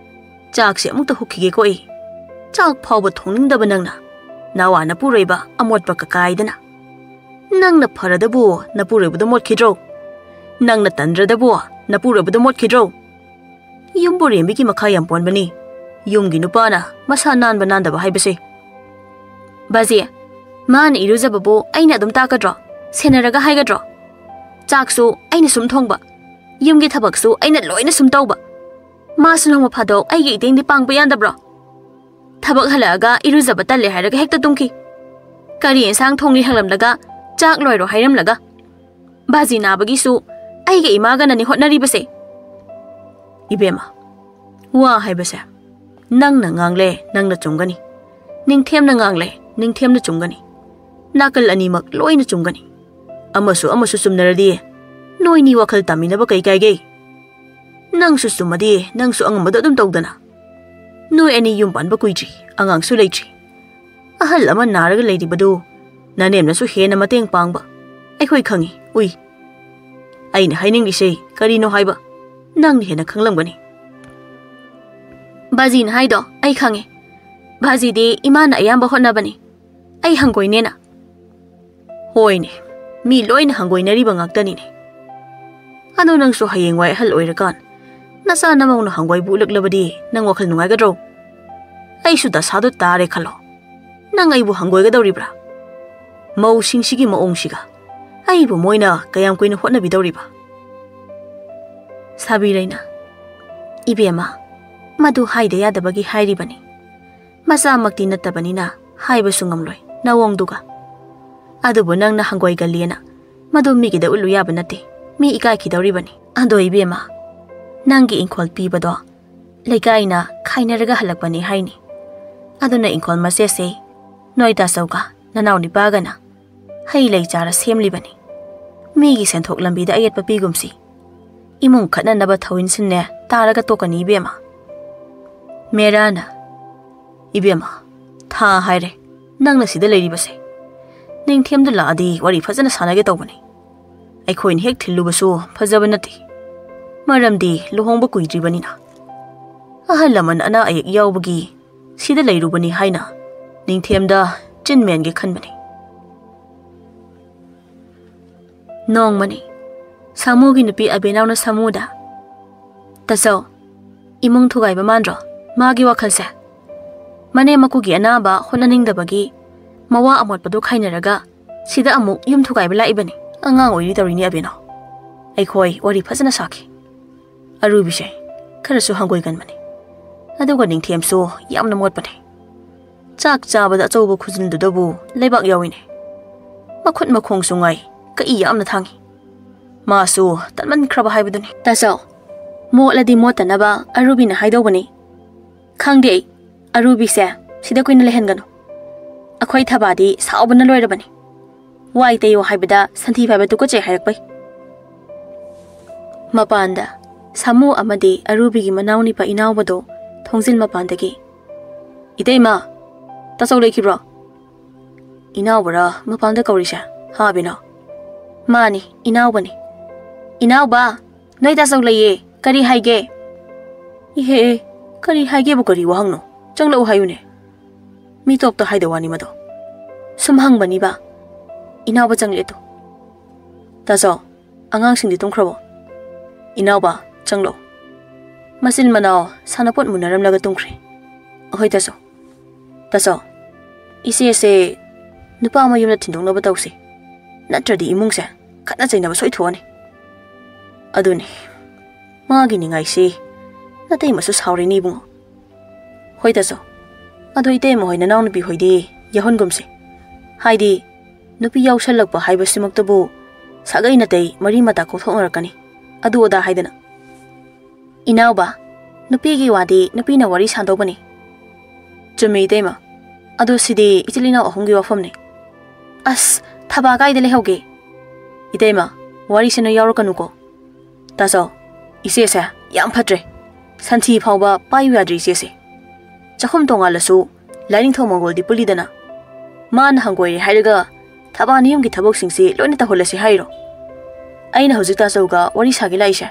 "ꯆꯥꯛꯁꯦ ꯑꯃꯨꯛꯇ ꯍꯨꯛꯈꯤꯒꯦꯀꯣ ꯑꯩ꯫ ꯆꯥꯛ ꯐꯥꯎꯕ ꯊꯣꯡꯅꯤꯡꯗꯕ ꯅꯪꯅ, ꯅꯋꯥ ꯅꯄꯨꯔꯣꯏꯕ ꯑꯃꯣꯠꯄ ꯀꯀꯥꯏꯗꯅ꯫ ꯅꯪꯅ ꯐꯔꯗꯕꯨ ꯅꯄꯨꯔꯣꯏꯕꯗꯣ ꯃꯣꯠꯈꯤꯗ꯭ꯔꯣ? ꯅꯪꯅ ꯇꯟꯗ꯭ꯔꯗꯕꯨ ꯅꯄꯨꯔꯣꯏꯕꯗꯣ ꯃꯣꯠꯈꯤꯗ꯭ꯔꯣ? ꯌꯨꯝꯕꯨꯔꯦꯝꯕꯤꯒꯤ ꯃꯈꯥ ꯌꯥꯝ ꯄꯣꯟꯕꯅꯤ ꯌꯨꯝꯒꯤ ꯅꯨꯄꯥꯅ ꯃꯁꯥ ꯅꯥꯟꯕ ꯅꯥꯟꯗꯕ ꯍꯥꯏꯕꯁꯦ꯫" "ꯕꯥꯖꯤ, ꯃꯥꯅ ꯏꯔꯨꯖꯕꯕꯨ ꯑꯩꯅ ꯑꯗꯨꯝ ꯇꯥꯛꯀꯗ꯭ꯔꯣ? ꯁꯦꯟꯅꯔꯒ ꯍꯥꯏꯒꯗ꯭ꯔꯣ? ꯆꯥꯛꯁꯨ ꯑꯩꯅ ꯁꯨꯝ ꯊꯣꯡꯕ, ꯌꯨꯝꯒꯤ ꯊꯕꯛꯁꯨ ꯑꯩꯅ ꯂꯣꯏꯅ ꯁꯨꯝ ꯇꯧꯕ꯫ ꯃꯥꯁꯨ ꯅꯣꯡꯃ ꯐꯥꯗꯣꯛ ꯑꯩꯒꯤ ꯏꯇꯦꯡꯗꯤ ꯄꯥꯡꯕ ꯌꯥꯗꯕ꯭ꯔꯣ? ꯊꯕꯛ ꯍꯜꯂꯛꯑꯒ ꯏꯔꯨꯖꯕ ꯇꯜꯂꯦ ꯍꯥꯏꯔꯒ ꯍꯦꯛꯇ ꯇꯨꯝꯈꯤ꯫ ꯀꯔꯤ ꯏꯟꯁꯥꯡ ꯊꯣꯡꯂꯤ ꯍꯪꯂꯝꯂꯒ ꯆꯥꯛ ꯂꯣꯏꯔꯣ ꯍꯥꯏꯔꯝꯂꯒ꯫ ꯕꯥꯖꯤ ꯅꯥꯕꯒꯤꯁꯨ ꯑꯩꯒ ꯏꯃꯥꯒꯅꯅꯤ ꯍꯣꯠꯅꯔꯤꯕꯁꯦ꯫ ꯏꯕꯦꯝꯃ, ꯋꯥ ꯍꯥꯏꯕꯁꯦ ꯅꯪꯅ ꯉꯥꯡꯂꯦ, ꯅꯪꯅ ꯆꯨꯝꯒꯅꯤ꯫ ꯅꯤꯡꯊꯦꯝꯅ ꯉꯥꯡꯂꯦ, ꯅꯤꯡꯊꯦꯝꯅ ꯆꯨꯝꯒꯅꯤ꯫ ꯅꯥꯀꯜ ꯑꯅꯤꯃꯛ ꯂꯣꯏꯅ ꯆꯨꯝꯒꯅꯤ꯫ ꯑꯃꯁꯨ ꯑꯃꯁꯨ ꯆꯨꯝꯅꯔꯗꯤ ꯅꯣꯏꯅꯤ ꯋꯥꯈꯜ ꯇꯥꯃꯤꯟꯅꯕ ꯀꯩ ꯀꯥꯏꯒꯦ? ꯅꯪꯁꯨ ꯆꯨꯝꯃꯗꯤ ꯅꯪꯁꯨ ꯑꯉꯝꯕꯗꯣ ꯑꯗꯨꯝ ꯇꯧꯗꯅ꯫ ꯅꯣꯏ ꯑꯅꯤ ꯌꯨꯝ ꯄꯥꯟꯕ ꯀꯨꯏꯗ꯭ꯔꯤ, ꯑꯉꯥꯡꯁꯨ ꯂꯩꯇ꯭ꯔꯤ꯫ ꯑꯍꯜ ꯑꯃ ꯅꯥꯔꯒ ꯂꯩꯔꯤꯕꯗꯨ ꯅꯅꯦꯝꯅꯁꯨ ꯍꯦꯟꯅ ꯃꯇꯦꯡ ꯄꯥꯡꯕ ꯑꯩꯈꯣꯏ ꯈꯪꯉꯤ, ꯎꯏ꯫ ꯑꯩꯅ ꯍꯥꯏꯅꯤꯡꯂꯤꯁꯦ ꯀꯔꯤꯅꯣ ꯍꯥꯏꯕ ꯅꯪꯅ ꯍꯦꯟꯅ ꯈꯪꯂꯝꯒꯅꯤ꯫ ꯕꯥꯖꯤꯅ ꯍꯥꯏꯗꯣ ꯑꯩ ꯈꯪꯉꯦ꯫ ꯕꯥꯖꯤꯗꯤ ꯏꯃꯥꯅ ꯑꯌꯥꯝꯕ ꯍꯣꯠꯅꯕꯅꯤ꯫ ꯑꯩ ꯍꯪꯒꯣꯏꯅꯦꯅ꯫ ꯍꯣꯏꯅꯦ, ꯃꯤ ꯂꯣꯏꯅ ꯍꯪꯒꯣꯏꯅꯔꯤꯕ ꯉꯥꯛꯇꯅꯤꯅꯦ꯫ ꯑꯗꯣ ꯅꯪꯁꯨ ꯍꯌꯦꯡꯋꯥꯏ ꯑꯍꯜ ꯑꯣꯏꯔꯀꯥꯟ ꯅꯆꯥ ꯅꯃꯧꯅ ꯍꯪꯒꯣꯏꯕ ꯎꯠꯂꯛꯂꯕꯗꯤ ꯅꯪ ꯋꯥꯈꯜ ꯅꯨꯡꯉꯥꯏꯒꯗ꯭ꯔꯣ? ꯑꯩꯁꯨ ꯗꯁꯥꯗꯣ ꯇꯥꯔꯦ ꯈꯜꯂꯣ꯫ ꯅꯪ ꯑꯩꯕꯨ ꯍꯪꯒꯣꯏꯒꯗꯧꯔꯤꯕ꯭ꯔꯥ? ꯃꯧꯁꯤꯡꯁꯤꯒꯤ ꯃꯑꯣꯡꯁꯤꯒ ꯑꯩꯕꯨ ꯃꯣꯏꯅ ꯀꯌꯥꯝ ꯀꯨꯏꯅ ꯍꯣꯠꯅꯕꯤꯗꯧꯔꯤꯕ? ꯁꯥꯕꯤꯔꯩꯅ, ꯏꯕꯦꯝꯃ, ꯃꯗꯨ ꯍꯥꯏꯗ ꯌꯥꯗꯕꯒꯤ ꯍꯥꯏꯔꯤꯕꯅꯤ꯫ ꯃꯆꯥꯃꯛꯇꯤ ꯅꯠꯇꯕꯅꯤꯅ ꯍꯥꯏꯕꯁꯨ ꯉꯝꯂꯣꯏ ꯅꯋꯣꯡꯗꯨꯒ꯫ ꯑꯗꯨꯕꯨ ꯅꯪꯅ ꯍꯪꯒꯣꯏꯒꯜꯂꯤꯅ ꯃꯗꯨ ꯃꯤꯒꯤꯗ ꯎꯠꯂꯨ ꯌꯥꯕ ꯅꯠꯇꯦ꯫ ꯃꯤ ꯏꯀꯥꯏꯈꯤꯗꯧꯔꯤꯕꯅꯤ꯫ ꯑꯗꯣ ꯏꯕꯦꯝꯃ, ꯅꯪꯒꯤ ꯏꯪꯈꯣꯜ ꯄꯤꯕꯗꯣ ꯂꯩꯀꯥꯏꯅ ꯈꯥꯏꯅꯔꯒ ꯍꯜꯂꯛꯄꯅꯤ ꯍꯥꯏꯅꯤ꯫ ꯑꯗꯨꯅ ꯏꯪꯈꯣꯜ ꯃꯆꯦꯠꯁꯦ ꯅꯣꯏ ꯇꯥꯆꯧꯒ ꯅꯅꯥꯎ ꯅꯤꯄꯥꯒꯅ ꯍꯩ ꯂꯩ ꯆꯥꯔ ꯁꯦꯝꯂꯤꯕꯅꯤ꯫ ꯃꯤꯒꯤ ꯁꯦꯟꯊꯣꯛ ꯂꯝꯕꯤꯗ ꯑꯌꯦꯠꯄ ꯄꯤꯒꯨꯝꯁꯤ꯫ ꯏꯃꯨꯡ ꯈꯠꯅꯅꯕ ꯊꯧꯏꯟꯁꯤꯟꯅꯦ ꯇꯥꯔꯒ ꯇꯣꯛꯀꯅꯤ ꯏꯕꯦꯝꯃ꯫ ꯃꯦꯔꯥꯅ, ꯏꯕꯦꯝꯃ, ꯊꯥ ꯍꯥꯏꯔꯦ ꯅꯪꯅ ꯁꯤꯗ ꯂꯩꯔꯤꯕꯁꯦ꯫ ꯅꯤꯡꯊꯦꯝꯗꯨ ꯂꯥꯛꯑꯗꯤ ꯋꯥꯔꯤ ꯐꯖꯅ ꯁꯥꯟꯅꯒꯦ ꯇꯧꯕꯅꯤ꯫ ꯑꯩꯈꯣꯏꯅ ꯍꯦꯛ ꯊꯤꯜꯂꯨꯕꯁꯨ ꯐꯖꯕ ꯅꯠꯇꯦ꯫ ꯃꯔꯝꯗꯤ ꯂꯨꯍꯣꯡꯕ ꯀꯨꯏꯗ꯭ꯔꯤꯕꯅꯤꯅ꯫ ꯑꯍꯜ ꯂꯃꯟ ꯑꯅꯥ ꯑꯌꯦꯛ ꯌꯥꯎꯕꯒꯤ ꯁꯤꯗ ꯂꯩꯔꯨꯕꯅꯤ ꯍꯥꯏꯅ ꯅꯤꯡꯊꯦꯝꯗ ꯆꯤꯟ ꯃꯦꯟꯒꯦ ꯈꯟꯕꯅꯤ꯫ ꯅꯣꯡꯃꯅꯤ ꯁꯥꯃꯨꯒꯤ ꯅꯨꯄꯤ ꯑꯕꯦꯅꯥꯎꯅ ꯁꯥꯃꯨꯗ, "ꯇꯥꯆꯧ, ꯏꯃꯨꯡ ꯊꯨꯒꯥꯏꯕ ꯃꯥꯟꯗ꯭ꯔꯣ ꯃꯥꯒꯤ ꯋꯥꯈꯜꯁꯦ? ꯃꯅꯦꯝ ꯃꯀꯨꯒꯤ ꯑꯅꯥꯕ ꯍꯣꯠꯅꯅꯤꯡꯗꯕꯒꯤ ꯃꯋꯥ ꯑꯃꯣꯠꯄꯗꯨ ꯈꯥꯏꯅꯔꯒ ꯁꯤꯗ ꯑꯃꯨꯛ ꯌꯨꯝ ꯊꯨꯒꯥꯏꯕ ꯂꯥꯛꯏꯕꯅꯤ꯫ ꯑꯉꯥꯡ ꯑꯣꯏꯔꯤ ꯇꯧꯔꯤꯅꯤ ꯑꯕꯦꯅꯥꯎ꯫ ꯑꯩꯈꯣꯏ ꯋꯥꯔꯤ ꯐꯖꯅ ꯁꯥꯈꯤ꯫ ꯑꯔꯨꯕꯤꯁꯦ, ꯈꯔꯁꯨ ꯍꯪꯒꯣꯏꯒꯟꯕꯅꯤ꯫ ꯑꯗꯨꯒ ꯅꯤꯡꯊꯦꯝꯁꯨ ꯌꯥꯝꯅ ꯃꯣꯠꯄꯅꯤ꯫ ꯆꯥꯛ ꯆꯥꯕꯗ ꯑꯆꯧꯕ ꯈꯨꯖꯤꯟꯗꯨꯗꯕꯨ ꯂꯩꯕꯥꯛ ꯌꯥꯎꯏꯅꯦ꯫ ꯃꯈꯨꯠ ꯃꯈꯣꯡꯁꯨ ꯉꯥꯏ, ꯀꯛꯏ ꯌꯥꯝꯅ ꯊꯥꯡꯏ꯫ ꯃꯥꯁꯨ ꯇꯟꯃꯟꯈ꯭ꯔꯕ ꯍꯥꯏꯕꯗꯨꯅꯤ꯫ "ꯇꯥꯆꯧ, ꯃꯣꯠꯂꯗꯤ ꯃꯣꯠꯇꯅꯕ ꯑꯔꯨꯕꯤꯅ ꯍꯥꯏꯗꯧꯕꯅꯤ꯫ ꯈꯪꯗꯦ ꯑꯩ, ꯑꯔꯨꯕꯤꯁꯦ ꯁꯤꯗ ꯀꯨꯏꯅ ꯂꯩꯍꯟꯒꯅꯨ꯫ ꯑꯩꯈꯣꯏ ꯊꯕꯥꯗꯤ ꯁꯥꯎꯕꯅ ꯂꯣꯏꯔꯕꯅꯤ꯫ ꯋꯥꯏ ꯇꯩꯌꯣ ꯍꯥꯏꯕꯗ ꯁꯟꯊꯤ ꯐꯥꯏꯕ ꯇꯨꯀꯠꯆꯩ ꯍꯥꯏꯔꯛꯄꯩ꯫" ꯃꯄꯥꯟꯗ ꯁꯥꯃꯨ ꯑꯃꯗꯤ ꯑꯔꯨꯕꯤꯒꯤ ꯃꯅꯥꯎ ꯅꯤꯄꯥ ꯏꯅꯥꯎꯕꯗꯣ ꯊꯣꯡꯖꯤꯜ ꯃꯄꯥꯟꯗꯒꯤ, "ꯏꯇꯩꯃ, ꯇꯥꯆꯧ ꯂꯩꯈꯤꯕ꯭ꯔꯣ?" "ꯏꯅꯥꯎꯕꯔꯥ ꯃꯄꯥꯟꯗ ꯀꯧꯔꯤꯁꯦ? ꯍꯥ, ꯕꯤꯅꯣ?" "ꯃꯥꯅꯤ, ꯏꯅꯥꯎꯕꯅꯤ꯫" "ꯏꯅꯥꯎꯕ, ꯅꯣꯏ ꯇꯥꯆꯧ ꯂꯩꯌꯦ, ꯀꯔꯤ ꯍꯥꯏꯒꯦ?" "ꯏꯍꯦ, ꯀꯔꯤ ꯍꯥꯏꯒꯦꯕꯨ ꯀꯔꯤ ꯋꯥꯍꯪꯅꯣ? ꯆꯪꯂꯛꯎ ꯍꯥꯏꯌꯨꯅꯦ꯫ ꯃꯤ ꯇꯣꯞꯇ ꯍꯥꯏꯗꯧ ꯋꯥꯅꯤ ꯃꯗꯣ꯫ ꯁꯨꯝ ꯍꯪꯕꯅꯤꯕ꯫ ꯏꯅꯥꯎꯕ ꯆꯪꯂꯛꯑꯦ ꯇꯨ꯫ ꯇꯥꯆꯧ, ꯑꯉꯥꯡꯁꯤꯡꯗꯤ ꯇꯨꯝꯈ꯭ꯔꯕꯣ? ꯏꯅꯥꯎꯕ, ꯆꯪꯂꯛꯑꯣ꯫ ꯃꯆꯤꯟ ꯃꯅꯥꯎ ꯁꯥꯟꯅꯄꯣꯠ ꯃꯨꯟꯅꯔꯝꯂꯒ ꯇꯨꯝꯈ꯭ꯔꯦ꯫ ꯑꯍꯣꯏ ꯇꯥꯆꯧ꯫ ꯇꯥꯆꯧ, ꯏꯆꯦꯁꯦ ꯅꯨꯄꯥ ꯃꯌꯨꯝꯗ ꯊꯤꯟꯗꯣꯛꯅꯕ ꯇꯧꯁꯤ꯫ ꯅꯠꯇ꯭ꯔꯗꯤ ꯏꯃꯨꯡꯁꯦ ꯈꯠꯅ ꯆꯩꯅꯕ ꯁꯣꯏ ꯊꯣꯛꯑꯅꯤ꯫ ꯑꯗꯨꯅꯤ꯫ ꯃꯥꯒꯤ ꯅꯤꯡꯉꯥꯏꯁꯤ ꯅꯇꯩꯃꯁꯨ ꯁꯥꯎꯔꯤꯅꯤ ꯏꯕꯨꯡꯉꯣ꯫ ꯍꯣꯏ ꯇꯥꯆꯧ꯫ ꯑꯗꯣ ꯏꯇꯩꯃ ꯍꯣꯏ ꯅꯅꯥꯎꯅꯨꯄꯤ ꯍꯣꯏꯗꯤ ꯌꯥꯎꯍꯟꯒꯨꯝꯁꯤ꯫ ꯍꯥꯏꯗꯤ ꯅꯨꯄꯤ ꯌꯥꯎꯁꯜꯂꯛꯄ ꯍꯥꯏꯕꯁꯤꯃꯛꯇꯕꯨ ꯁꯥꯒꯩ ꯅꯥꯇꯩ ꯃꯔꯤ ꯃꯇꯥ ꯀꯣꯛꯊꯣꯛꯅꯔꯛꯀꯅꯤ꯫ ꯑꯗꯨ ꯑꯗꯥ ꯍꯥꯏꯗꯅ꯫ ꯏꯅꯥꯎꯕ, ꯅꯨꯄꯤꯒꯤ ꯋꯥꯗꯤ ꯅꯨꯄꯤꯅ ꯋꯥꯔꯤ ꯁꯥꯗꯧꯕꯅꯤ꯫ ꯆꯨꯝꯃꯤ ꯏꯇꯩꯃ꯫ ꯑꯗꯣ ꯁꯤꯗꯤ ꯏꯆꯤꯜ ꯏꯅꯥꯎ ꯑꯍꯨꯝꯒꯤ ꯋꯥꯐꯝꯅꯤ꯫ ꯑꯁ, ꯊꯕꯥ ꯀꯥꯏꯗ ꯂꯩꯍꯧꯒꯦ? ꯏꯇꯩꯃ, ꯋꯥꯔꯤꯁꯤꯅ ꯌꯥꯎꯔꯛꯀꯅꯨꯀꯣ꯫ ꯇꯥꯆꯧ, ꯏꯆꯦꯁꯦ ꯌꯥꯝ ꯐꯠꯇ꯭ꯔꯦ꯫ ꯁꯟꯊꯤ ꯐꯥꯎꯕ ꯄꯥꯏꯌꯨ ꯌꯥꯗ꯭ꯔꯤ ꯏꯆꯦꯁꯦ꯫ ꯆꯥꯛꯈꯨꯝ ꯇꯣꯉꯥꯜꯂꯁꯨ ꯂꯥꯏꯅꯤꯡꯊꯧ ꯃꯪꯒꯣꯜꯗꯤ ꯄꯨꯜꯂꯤꯗꯅ꯫ ꯃꯥꯅ ꯍꯪꯒꯣꯏꯔꯦ ꯍꯥꯏꯔꯒ ꯊꯕꯥꯅ ꯌꯨꯝꯒꯤ ꯊꯕꯛꯁꯤꯡꯁꯤ ꯂꯣꯏꯅ ꯇꯧꯍꯜꯂꯁꯤ ꯍꯥꯏꯔꯣ? ꯑꯩꯅ ꯍꯧꯖꯤꯛ ꯇꯥꯆꯧꯒ ꯋꯥꯔꯤ ꯁꯥꯒꯦ ꯂꯥꯛꯏꯁꯦ꯫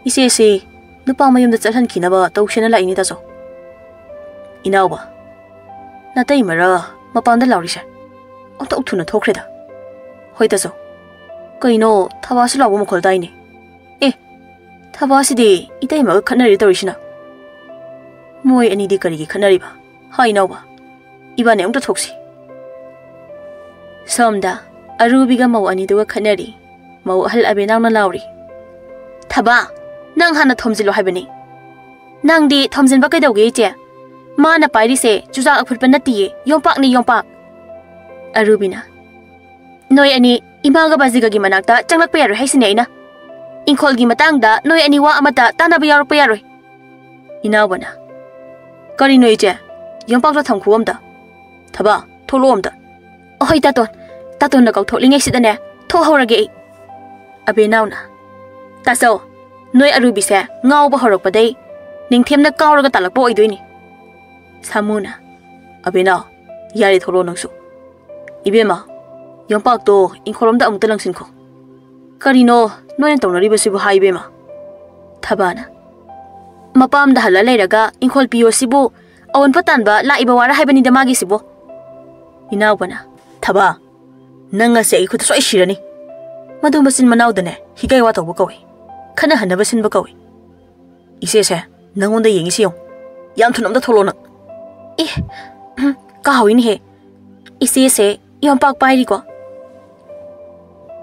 ꯏꯆꯦꯁꯤ ꯅꯨꯄꯥ ꯃꯌꯨꯝꯗ ꯆꯠꯍꯟꯈꯤꯅꯕ ꯇꯧꯁꯦꯅ ꯂꯥꯛꯏꯅꯤ ꯇꯥꯆꯧ꯫ ꯏꯅꯥꯎꯕ, ꯅꯇꯩꯃꯔ ꯃꯄꯥꯟꯗ ꯂꯥꯎꯔꯤꯁꯦ? ꯑꯣꯟꯊꯣꯛ ꯊꯨꯅ ꯊꯣꯛꯈ꯭ꯔꯦꯗ꯫ ꯍꯣꯏ ꯇꯥꯆꯧ꯫ ꯀꯩꯅꯣ, ꯊꯕꯥꯁꯨ ꯂꯥꯎꯕ ꯃꯈꯣꯜ ꯇꯥꯏꯅꯦ꯫ ꯑꯦ, ꯊꯕꯥꯁꯤꯗꯤ ꯏꯇꯩꯃꯒ ꯈꯠꯅꯔꯤ ꯇꯧꯔꯤꯁꯤꯅ꯫ ꯃꯣꯏ ꯑꯅꯤꯗꯤ ꯀꯔꯤꯒꯤ ꯈꯠꯅꯔꯤꯕ? ꯍꯥ ꯏꯅꯥꯎꯕ, ꯏꯕꯥꯅꯤ ꯑꯃꯨꯛꯇ ꯊꯣꯛꯁꯤ꯫ ꯁꯣꯝꯗ ꯑꯔꯨꯕꯤꯒ ꯃꯧ ꯑꯅꯤꯗꯨꯒ ꯈꯠꯅꯔꯤ꯫ ꯃꯧ ꯑꯍꯜ ꯑꯕꯦꯅꯥꯎꯅ ꯂꯥꯎꯔꯤ, "ꯊꯕꯥ, ꯅꯪ ꯍꯥꯟꯅ ꯊꯣꯝꯖꯤꯜꯂꯣ ꯍꯥꯏꯕꯅꯤ꯫ ꯅꯪꯗꯤ ꯊꯣꯝꯖꯤꯟꯕ ꯀꯩꯗꯧꯒꯦ, ꯏꯆꯦ? ꯃꯥꯅ ꯄꯥꯏꯔꯤꯁꯦ ꯆꯨꯖꯥꯛ ꯑꯐꯨꯠꯄ ꯅꯠꯇꯤꯌꯦ, ꯌꯣꯝꯄꯥꯛꯅꯤ, ꯌꯣꯝꯄꯥꯛ꯫ ꯑꯔꯨꯕꯤꯅ, ꯅꯣꯏ ꯑꯅꯤ ꯏꯃꯥꯒ ꯕꯥꯖꯤꯒꯒꯤ ꯃꯅꯥꯛꯇ ꯆꯪꯂꯛꯄ ꯌꯥꯔꯣꯏ ꯍꯥꯏꯁꯤꯅꯦ ꯑꯩꯅ꯫ ꯏꯪꯈꯣꯜꯒꯤ ꯃꯇꯥꯡꯗ ꯅꯣꯏ ꯑꯅꯤ ꯋꯥ ꯑꯃꯠꯇ ꯇꯥꯟꯅꯕ ꯌꯥꯎꯔꯛꯄ ꯌꯥꯔꯣꯏ꯫ ꯏꯅꯥꯎꯕꯅ, ꯀꯔꯤꯅꯣ ꯏꯆꯦ? ꯌꯣꯝꯄꯥꯛꯇꯣ ꯊꯝꯈꯨ ꯑꯝꯇ꯫ ꯊꯕ, ꯊꯣꯛꯂꯛꯑꯣ ꯑꯝꯇ꯫ ꯑꯍꯣꯏ ꯇꯥꯇꯣꯟ, ꯇꯥꯇꯣꯟꯅ ꯀꯧꯊꯣꯛꯂꯤꯉꯩꯁꯤꯗꯅꯦ ꯊꯣꯛꯍꯧꯔꯒꯦ ꯑꯩ꯫ ꯑꯕꯦꯅꯥꯎꯅ, ꯇꯥꯆꯧ, ꯅꯣꯏ ꯑꯔꯨꯕꯤꯁꯦ ꯉꯥꯎꯕ ꯍꯧꯔꯛꯄꯗꯩ ꯅꯤꯡꯊꯦꯝꯅ ꯀꯥꯎꯔꯒ ꯇꯥꯜꯂꯛꯄ ꯑꯣꯏꯗꯣꯏꯅꯤ꯫ ꯁꯥꯃꯨꯅ, ꯑꯕꯦꯅꯥꯎ, ꯌꯥꯔꯦ ꯊꯣꯛꯂꯛꯑꯣ ꯅꯪꯁꯨ꯫ ꯏꯕꯦꯝꯃ, ꯌꯣꯝꯄꯥꯛꯇꯣ ꯏꯪꯈꯣꯜꯂꯣꯝꯗ ꯑꯃꯨꯛꯇ ꯂꯪꯁꯤꯟꯈꯣ꯫ ꯀꯔꯤꯅꯣ ꯅꯣꯏꯅ ꯇꯧꯅꯔꯤꯕꯁꯤꯕꯨ ꯍꯥꯏ ꯏꯕꯦꯝꯃ? ꯊꯕꯥꯅ, ꯃꯄꯥꯝꯗ ꯍꯜꯂ ꯂꯩꯔꯒ ꯏꯪꯈꯣꯜ ꯄꯤꯌꯣ ꯁꯤꯕꯨ ꯑꯋꯣꯟꯄꯣꯠ ꯇꯥꯟꯕ ꯂꯥꯛꯏꯕ ꯋꯥꯔ ꯍꯥꯏꯕꯅꯤꯗ ꯃꯥꯒꯤꯁꯤꯕꯣ꯫ ꯏꯅꯥꯎꯕꯅ, ꯊꯕ, ꯅꯪ ꯉꯁꯤ ꯑꯩ ꯈꯨꯠꯇ ꯁꯣꯏ ꯁꯤꯔꯅꯤ꯫ ꯃꯗꯨ ꯃꯆꯤꯟ ꯃꯅꯥꯎꯗꯅꯦ ꯍꯤꯒꯥꯏ ꯋꯥ ꯇꯧꯕ ꯀꯧꯏ, ꯈꯠꯅꯍꯟꯅꯕ ꯁꯤꯟꯕ ꯀꯧꯏ꯫ ꯏꯆꯦꯁꯦ ꯅꯪꯉꯣꯟꯗ ꯌꯦꯡꯉꯤꯁꯤ ꯌꯦꯡꯉꯨ꯫ ꯌꯥꯝ ꯊꯨꯅ ꯑꯝꯇ ꯊꯣꯛꯂꯛꯑꯣ ꯅꯪ꯫ ꯑꯦ, ꯎꯝ, ꯀꯥꯎꯏꯅꯦꯍꯦ꯫ ꯏꯆꯦꯁꯦ ꯌꯣꯝꯄꯥꯛ ꯄꯥꯏꯔꯤꯀꯣ꯫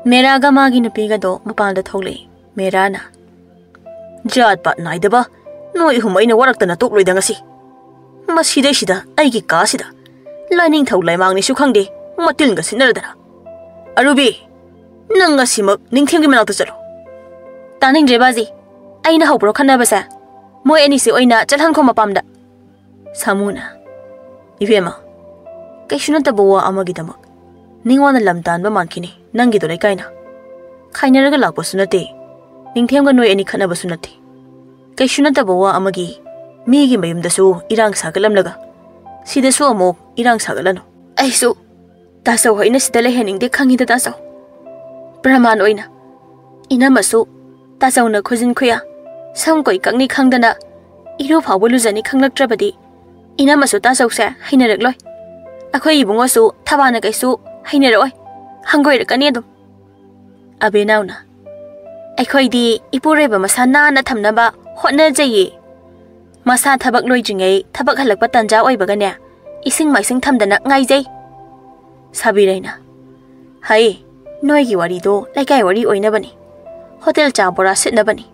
ꯃꯦꯔꯥꯒ ꯃꯥꯒꯤ ꯅꯨꯄꯤꯒꯗꯣ ꯃꯄꯥꯟꯗ ꯊꯣꯛꯂꯛꯏ꯫ ꯃꯦꯔꯥꯅ, ꯖꯥꯠ ꯄꯥꯠ ꯅꯥꯏꯗꯕ, ꯅꯣꯏ ꯑꯍꯨꯝ ꯑꯩꯅ ꯋꯥꯔꯛꯇꯅ ꯇꯣꯛꯂꯣꯏꯗ ꯉꯁꯤ꯫ ꯃꯁꯤꯗꯩꯁꯤꯗ ꯑꯩꯒꯤ ꯀꯥꯁꯤꯗ ꯂꯥꯏꯅꯤꯡꯊꯧ ꯂꯥꯏꯃꯥꯡꯅꯤꯁꯨ ꯈꯪꯗꯦ, ꯃꯇꯤꯜꯒ ꯁꯤꯠꯅꯔꯗꯅ꯫ ꯑꯔꯨꯕꯤ, ꯅꯪ ꯉꯁꯤꯃꯛ ꯅꯤꯡꯊꯦꯝꯒꯤ ꯃꯅꯥꯛꯇ ꯆꯠꯂꯣ꯫ ꯇꯥꯅꯤꯡꯗ꯭ꯔꯦ ꯕꯥꯖꯤ, ꯑꯩꯅ ꯍꯧꯕ꯭ꯔꯣ ꯈꯠꯅꯕꯁꯦ? ꯃꯣꯏ ꯑꯅꯤꯁꯤ ꯑꯣꯏꯅ ꯆꯠꯍꯟꯈꯣ ꯃꯄꯥꯝꯗ꯫ ꯁꯥꯃꯨꯅ, ꯏꯕꯦꯝꯃ, ꯀꯩꯁꯨ ꯅꯠꯇꯕ ꯋꯥ ꯑꯃꯒꯤꯗꯃꯛ ꯅꯤꯡꯉꯣꯟꯅ ꯂꯝ ꯇꯥꯟꯕ ꯃꯥꯟꯈꯤꯅꯤ ꯅꯪꯒꯤꯗꯣ ꯂꯩꯀꯥꯏꯅ꯫ ꯈꯥꯏꯅꯔꯒ ꯂꯥꯛꯄꯁꯨ ꯅꯠꯇꯦ, ꯅꯤꯡꯊꯦꯝꯒ ꯅꯣꯏ ꯑꯅꯤ ꯈꯠꯅꯕꯁꯨ ꯅꯠꯇꯦ꯫ ꯀꯩꯁꯨ ꯅꯠꯇꯕ ꯋꯥ ꯑꯃꯒꯤ ꯃꯤꯒꯤ ꯃꯌꯨꯝꯗꯁꯨ ꯏꯔꯥꯡ ꯁꯥꯒꯠꯂꯝꯂꯒ ꯁꯤꯗꯁꯨ ꯑꯃꯨꯛ ꯏꯔꯥꯡ ꯁꯥꯒꯠꯂꯅꯨ꯫ ꯑꯩꯁꯨ ꯇꯥꯆꯧ ꯍꯣꯏꯅ ꯁꯤꯗ ꯂꯩꯍꯟꯅꯤꯡꯗꯦ ꯈꯪꯉꯤꯗ ꯇꯥꯆꯧ꯫ ꯄ꯭ꯔꯃꯥꯟ ꯑꯣꯏꯅ ꯏꯅꯝꯃꯁꯨ ꯇꯥꯆꯧꯅ ꯈꯨꯖꯤꯟ ꯈꯨꯌꯥ, ꯁꯝ ꯀꯣꯏ ꯀꯛꯅꯤ ꯈꯪꯗꯅ ꯏꯔꯨ ꯐꯥꯎꯕ ꯂꯨꯖꯅꯤ ꯈꯪꯂꯛꯇ꯭ꯔꯕꯗꯤ ꯏꯅꯝꯃꯁꯨ ꯇꯥꯆꯧꯁꯦ ꯍꯩꯅꯔꯛꯂꯣꯏ꯫ ꯑꯩꯈꯣꯏ ꯏꯕꯨꯡꯉꯣꯁꯨ ꯊꯕꯥꯅ ꯀꯩꯁꯨ ꯍꯩꯅꯔꯛꯑꯣꯏ, ꯍꯪꯒꯣꯏꯔꯛꯀꯅꯤ ꯑꯗꯨꯝ꯫ ꯑꯕꯦꯅꯥꯎꯅ, ꯑꯩꯈꯣꯏꯗꯤ ꯏꯄꯨꯔꯣꯏꯕ ꯃꯁꯥ ꯅꯥꯟꯅ ꯊꯝꯅꯕ ꯍꯣꯠꯅꯖꯩꯌꯦ꯫ ꯃꯁꯥ ꯊꯕꯛ ꯂꯣꯏꯗ꯭ꯔꯤꯉꯩ ꯊꯕꯛ ꯍꯜꯂꯛꯄ ꯇꯥꯟꯖꯥ ꯑꯣꯏꯕꯒꯅꯦ, ꯏꯁꯤꯡ ꯃꯥꯏꯁꯤꯡ ꯊꯝꯗꯅ ꯉꯥꯏꯖꯩ꯫ ꯁꯥꯕꯤꯔꯩꯅ, ꯍꯩ, ꯅꯣꯏꯒꯤ ꯋꯥꯔꯤꯗꯣ ꯂꯩꯀꯥꯏ ꯋꯥꯔꯤ ꯑꯣꯏꯅꯕꯅꯤ, ꯍꯣꯇꯦꯜ ꯆꯥ ꯕꯣꯔꯥ ꯁꯤꯠꯅꯕꯅꯤ꯫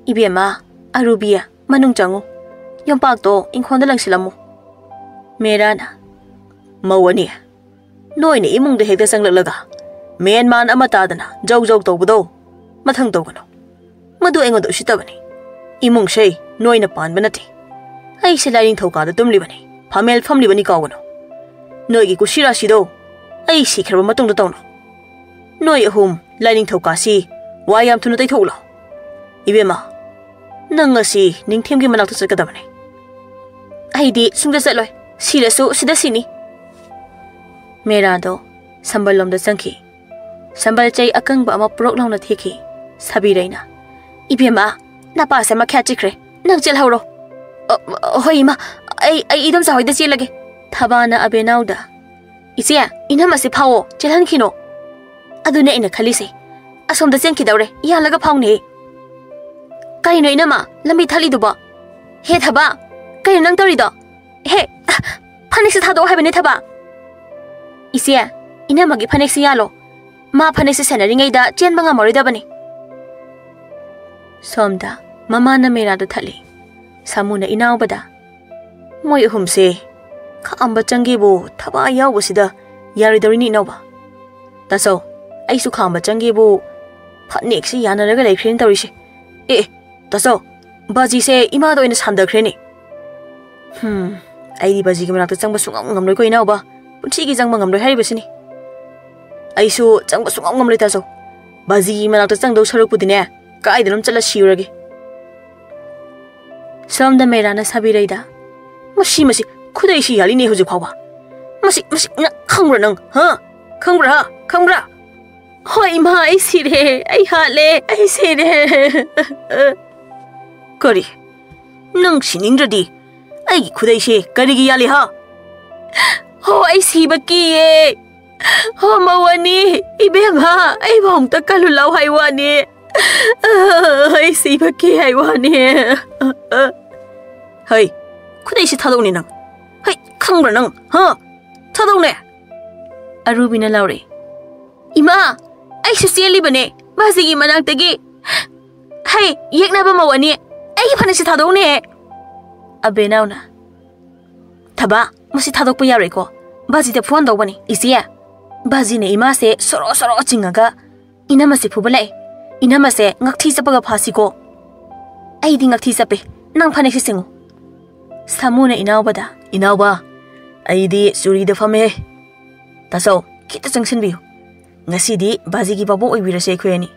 ꯏꯕꯦꯝꯃ, ꯑꯔꯨꯕꯤ, "ꯃꯅꯨꯡ ꯆꯪꯉꯨ꯫ ꯌꯣꯝꯄꯥꯛꯇꯣ ꯏꯪꯈꯣꯜꯗ ꯂꯪꯁꯤꯜꯂꯝꯃꯨ꯫" ꯃꯦꯔꯥꯅ, "ꯃꯧ ꯑꯅꯤ, ꯅꯣꯏꯅ ꯏꯃꯨꯡꯗ ꯍꯦꯛꯇ ꯆꯪꯂꯛꯂꯒ ꯃꯦꯟ ꯃꯥꯟ ꯑꯃ ꯇꯥꯗꯅ ꯖꯧ ꯖꯧ ꯇꯧꯕꯗꯣ ꯃꯊꯪ ꯇꯧꯒꯅꯨ꯫ ꯃꯗꯨ ꯑꯩꯉꯣꯟꯗ ꯎꯁꯤꯠꯇꯕꯅꯤ꯫ ꯏꯃꯨꯡꯁꯦ ꯅꯣꯏꯅ ꯄꯥꯟꯕ ꯅꯠꯇꯦ꯫ ꯑꯩꯁꯦ ꯂꯥꯏꯅꯤꯡꯊꯧ ꯀꯥꯗ ꯇꯨꯝꯂꯤꯕꯅꯤ, ꯐꯝꯃꯦꯜ ꯐꯝꯂꯤꯕꯅꯤ ꯀꯥꯎꯒꯅꯨ꯫ ꯅꯣꯏꯒꯤ ꯀꯨꯁꯤ ꯔꯥꯁꯤꯗꯣ ꯑꯩ ꯁꯤꯈ꯭ꯔꯕ ꯃꯇꯨꯡꯗ ꯇꯧꯅꯧ꯫ ꯅꯣꯏ ꯑꯍꯨꯝ ꯂꯥꯏꯅꯤꯡꯊꯧ ꯀꯥꯁꯤ ꯋꯥ ꯌꯥꯝ ꯊꯨꯅ ꯇꯩꯊꯣꯛꯂꯣ꯫ ꯏꯕꯦꯝꯃ, ꯅꯪ ꯉꯁꯤ ꯅꯤꯡꯊꯦꯝꯒꯤ ꯃꯅꯥꯛꯇ ꯆꯠꯀꯗꯕꯅꯤ꯫" "ꯑꯩꯗꯤ ꯁꯨꯡꯆꯠ ꯆꯠꯂꯣꯏ꯫ ꯁꯤꯔꯁꯨ ꯁꯤꯗ ꯁꯤꯅꯤ꯫" ꯃꯦꯔꯥꯗꯣ ꯁꯝꯕꯜ ꯂꯣꯝꯗ ꯆꯪꯈꯤ꯫ ꯁꯝꯕꯜ ꯆꯩ ꯑꯀꯪꯕ ꯑꯃ ꯄꯨꯔꯛ ꯂꯥꯎꯅ ꯊꯦꯛꯈꯤ꯫ ꯁꯥꯕꯤꯔꯩꯅ, "ꯏꯕꯦꯝꯃ, ꯅꯄꯥꯁꯦ ꯃꯈ꯭ꯌꯥꯠ ꯆꯤꯛꯈ꯭ꯔꯦ꯫ ꯅꯪ ꯆꯦꯜꯍꯧꯔꯣ꯫" "ꯑ, ꯑ, ꯍꯣꯏ ꯏꯃꯥ, ꯑꯩ, ꯑꯩ ꯏꯗꯣꯝꯆꯥ ꯍꯣꯏꯗ ꯆꯦꯜꯂꯒꯦ꯫" ꯊꯕꯥꯅ ꯑꯕꯦꯅꯥꯎꯗ, "ꯏꯆꯦ, ꯏꯅꯝꯃꯁꯦ ꯐꯥꯎꯑꯣ, ꯆꯦꯜꯍꯟꯈꯤꯅꯣ꯫" "ꯑꯗꯨꯅꯦ ꯑꯩꯅ ꯈꯜꯂꯤꯁꯦ꯫ ꯑꯁꯣꯝꯗ ꯆꯦꯟꯈꯤꯗꯧꯔꯦ, ꯌꯥꯜꯂꯒ ꯐꯥꯎꯅꯦ꯫" "ꯀꯩꯅꯣ ꯏꯅꯝꯃ, ꯂꯝꯕꯤ ꯊꯠꯂꯤꯗꯨꯕꯣ?" "ꯍꯦ ꯊꯕꯥ, ꯀꯩꯅꯣ ꯅꯪ ꯇꯧꯔꯤꯗꯣ? ꯍꯦ, ꯐꯅꯦꯛꯁꯦ ꯊꯥꯗꯣꯛꯑꯣ ꯍꯥꯏꯕꯅꯦ ꯊꯕꯥ꯫" "ꯏꯆꯦ, ꯏꯅꯝꯃꯒꯤ ꯐꯅꯦꯛꯁꯦ ꯌꯥꯜꯂꯣ꯫ ꯃꯥ ꯐꯅꯦꯛꯁꯦ ꯁꯦꯟꯅꯔꯤꯉꯩꯗ ꯆꯦꯟꯕ ꯉꯝꯃꯔꯣꯏꯗꯕꯅꯤ꯫" ꯁꯣꯝꯗ ꯃꯃꯥꯅ ꯃꯦꯔꯥꯗ ꯊꯠꯂꯤ꯫ ꯁꯥꯃꯨꯅ ꯏꯅꯥꯎꯕꯗ, "ꯃꯣꯏ ꯑꯍꯨꯝꯁꯦ ꯈꯥꯝꯕ ꯆꯪꯒꯦꯕꯨ ꯊꯕꯥ ꯌꯥꯎꯕꯁꯤꯗ ꯌꯥꯔꯣꯏꯗꯧꯔꯤꯅꯤ ꯏꯅꯥꯎꯕ꯫ ꯇꯥꯆꯧ, ꯑꯩꯁꯨ ꯈꯥꯝꯕ ꯆꯪꯒꯦꯕꯨ ꯐꯅꯦꯛꯁꯤ ꯌꯥꯅꯔꯒ ꯂꯩꯈ꯭ꯔꯦꯅ ꯇꯧꯔꯤꯁꯦ꯫ ꯑꯦ, ꯑꯦ, ꯇꯥꯆꯧ, ꯕꯥꯖꯤꯁꯦ ꯏꯃꯥꯗ ꯑꯣꯏꯅ ꯁꯥꯟꯗꯈ꯭ꯔꯦꯅꯦ꯫" "ꯍꯝ, ꯑꯩꯗꯤ ꯕꯥꯖꯤꯒꯤ ꯃꯅꯥꯛꯇ ꯆꯪꯕ ꯁꯨꯡꯉꯝ ꯉꯝꯂꯣꯏꯀꯣ ꯏꯅꯥꯎꯕ꯫ ꯄꯨꯟꯁꯤꯒꯤ ꯆꯪꯕ ꯉꯝꯂꯣꯏ ꯍꯥꯏꯔꯤꯕꯁꯤꯅꯤ꯫" "ꯑꯩꯁꯨ ꯆꯪꯕ ꯁꯨꯡꯉꯝ ꯉꯝꯂꯣꯏ ꯇꯥꯆꯧ꯫ ꯕꯥꯖꯤꯒꯤ ꯃꯅꯥꯛꯇ ꯆꯪꯗꯧ ꯁꯔꯨꯛꯄꯨꯗꯤꯅꯦ, ꯀꯥꯏꯗꯅꯣꯝ ꯆꯠꯂ ꯁꯤꯔꯨꯔꯒꯦ꯫" ꯁꯣꯝꯗ ꯃꯦꯔꯥꯅ ꯁꯥꯕꯤꯔꯩꯗ, "ꯃꯁꯤ, ꯃꯁꯤ, ꯈꯨꯗꯩꯁꯤ ꯌꯥꯜꯂꯤꯅꯦ ꯍꯧꯖꯤꯛ ꯐꯥꯎꯕ꯫ ꯃꯁꯤ, ꯃꯁꯤ, ꯅꯪ ꯈꯪꯕ꯭ꯔꯥ ꯅꯪ? ꯍꯥ? ꯈꯪꯕ꯭ꯔꯥ? ꯈꯪꯕ꯭ꯔꯥ?" "ꯍꯣꯏ ꯏꯃꯥ, ꯑꯩ ꯁꯤꯔꯦ, ꯑꯩ ꯍꯥꯠꯂꯦ, ꯑꯩ ꯁꯤꯔꯦ꯫" "ꯀꯔꯤ? ꯅꯪ ꯁꯤꯅꯤꯡꯗ꯭ꯔꯗꯤ ꯑꯩꯒꯤ ꯈꯨꯗꯩꯁꯦ ꯀꯔꯤꯒꯤ ꯌꯥꯜꯂꯤ ꯍꯥ?" "ꯍꯣ, ꯑꯩ ꯁꯤꯕ ꯀꯤꯌꯦ꯫ ꯍꯣ, ꯃꯧ ꯑꯅꯤ, ꯏꯕꯦꯝꯃ, ꯑꯩꯕꯨ ꯑꯃꯨꯛꯇ ꯀꯜꯂꯨ ꯂꯥꯎ ꯍꯥꯏ ꯋꯥꯅꯤ꯫ ꯑꯩ ꯁꯤꯕ ꯀꯤ ꯍꯥꯏ ꯋꯥꯅꯤ꯫" "ꯍꯩ, ꯈꯨꯗꯩꯁꯤ ꯊꯥꯗꯣꯛꯅꯦ ꯅꯪ꯫ ꯍꯩ, ꯈꯪꯕ꯭ꯔꯥ ꯅꯪ? ꯍꯥ? ꯊꯥꯗꯣꯛꯅꯦ!" ꯑꯔꯨꯕꯤꯅ ꯂꯥꯎꯔꯛꯏ꯫ "ꯏꯃꯥ, ꯑꯩꯁꯨ ꯆꯦꯜꯂꯤꯕꯅꯦ ꯕꯥꯖꯤꯒꯤ ꯃꯅꯥꯛꯇꯒꯤ꯫ ꯍꯩ, ꯌꯦꯛꯅꯕ ꯃꯧ ꯑꯅꯤ, ꯑꯩꯒꯤ ꯐꯅꯦꯛꯁꯦ ꯊꯥꯗꯣꯛꯎꯅꯦ꯫ ꯑꯕꯦꯅꯥꯎꯅ, "ꯊꯕꯥ, ꯃꯁꯤ ꯊꯥꯗꯣꯛꯄ ꯌꯥꯔꯣꯏꯀꯣ꯫ ꯕꯥꯖꯤꯗ ꯐꯨꯍꯟꯗꯧꯕꯅꯤ, ꯏꯆꯦ꯫ ꯕꯥꯖꯤꯅ ꯏꯃꯥꯁꯦ ꯁꯣꯔꯣ ꯁꯣꯔꯣ ꯆꯤꯡꯉꯒ ꯏꯅꯝꯃꯁꯦ ꯐꯨꯕ ꯂꯥꯛꯑꯦ꯫ ꯏꯅꯝꯃꯁꯦ ꯉꯛꯊꯤ ꯆꯞꯄꯒ ꯐꯥꯁꯤꯀꯣ꯫" "ꯑꯩꯗꯤ ꯉꯛꯊꯤ ꯆꯞꯄꯦ꯫ ꯅꯪ ꯐꯅꯦꯛꯁꯦ ꯁꯤꯡꯉꯨ꯫" ꯁꯥꯃꯨꯅ ꯏꯅꯥꯎꯕꯗ, "ꯏꯅꯥꯎꯕ, ꯑꯩꯗꯤ ꯆꯨꯔꯤꯗ ꯐꯝꯃꯦ꯫ ꯇꯥꯆꯧ, ꯈꯤꯇ ꯆꯪꯁꯤꯟꯕꯤꯌꯨ꯫ ꯉꯁꯤꯗꯤ ꯕꯥꯖꯤꯒꯤ ꯚꯥꯕꯣꯛ ꯑꯣꯏꯕꯤꯔꯁꯦ ꯑꯩꯈꯣꯏ ꯑꯅꯤ꯫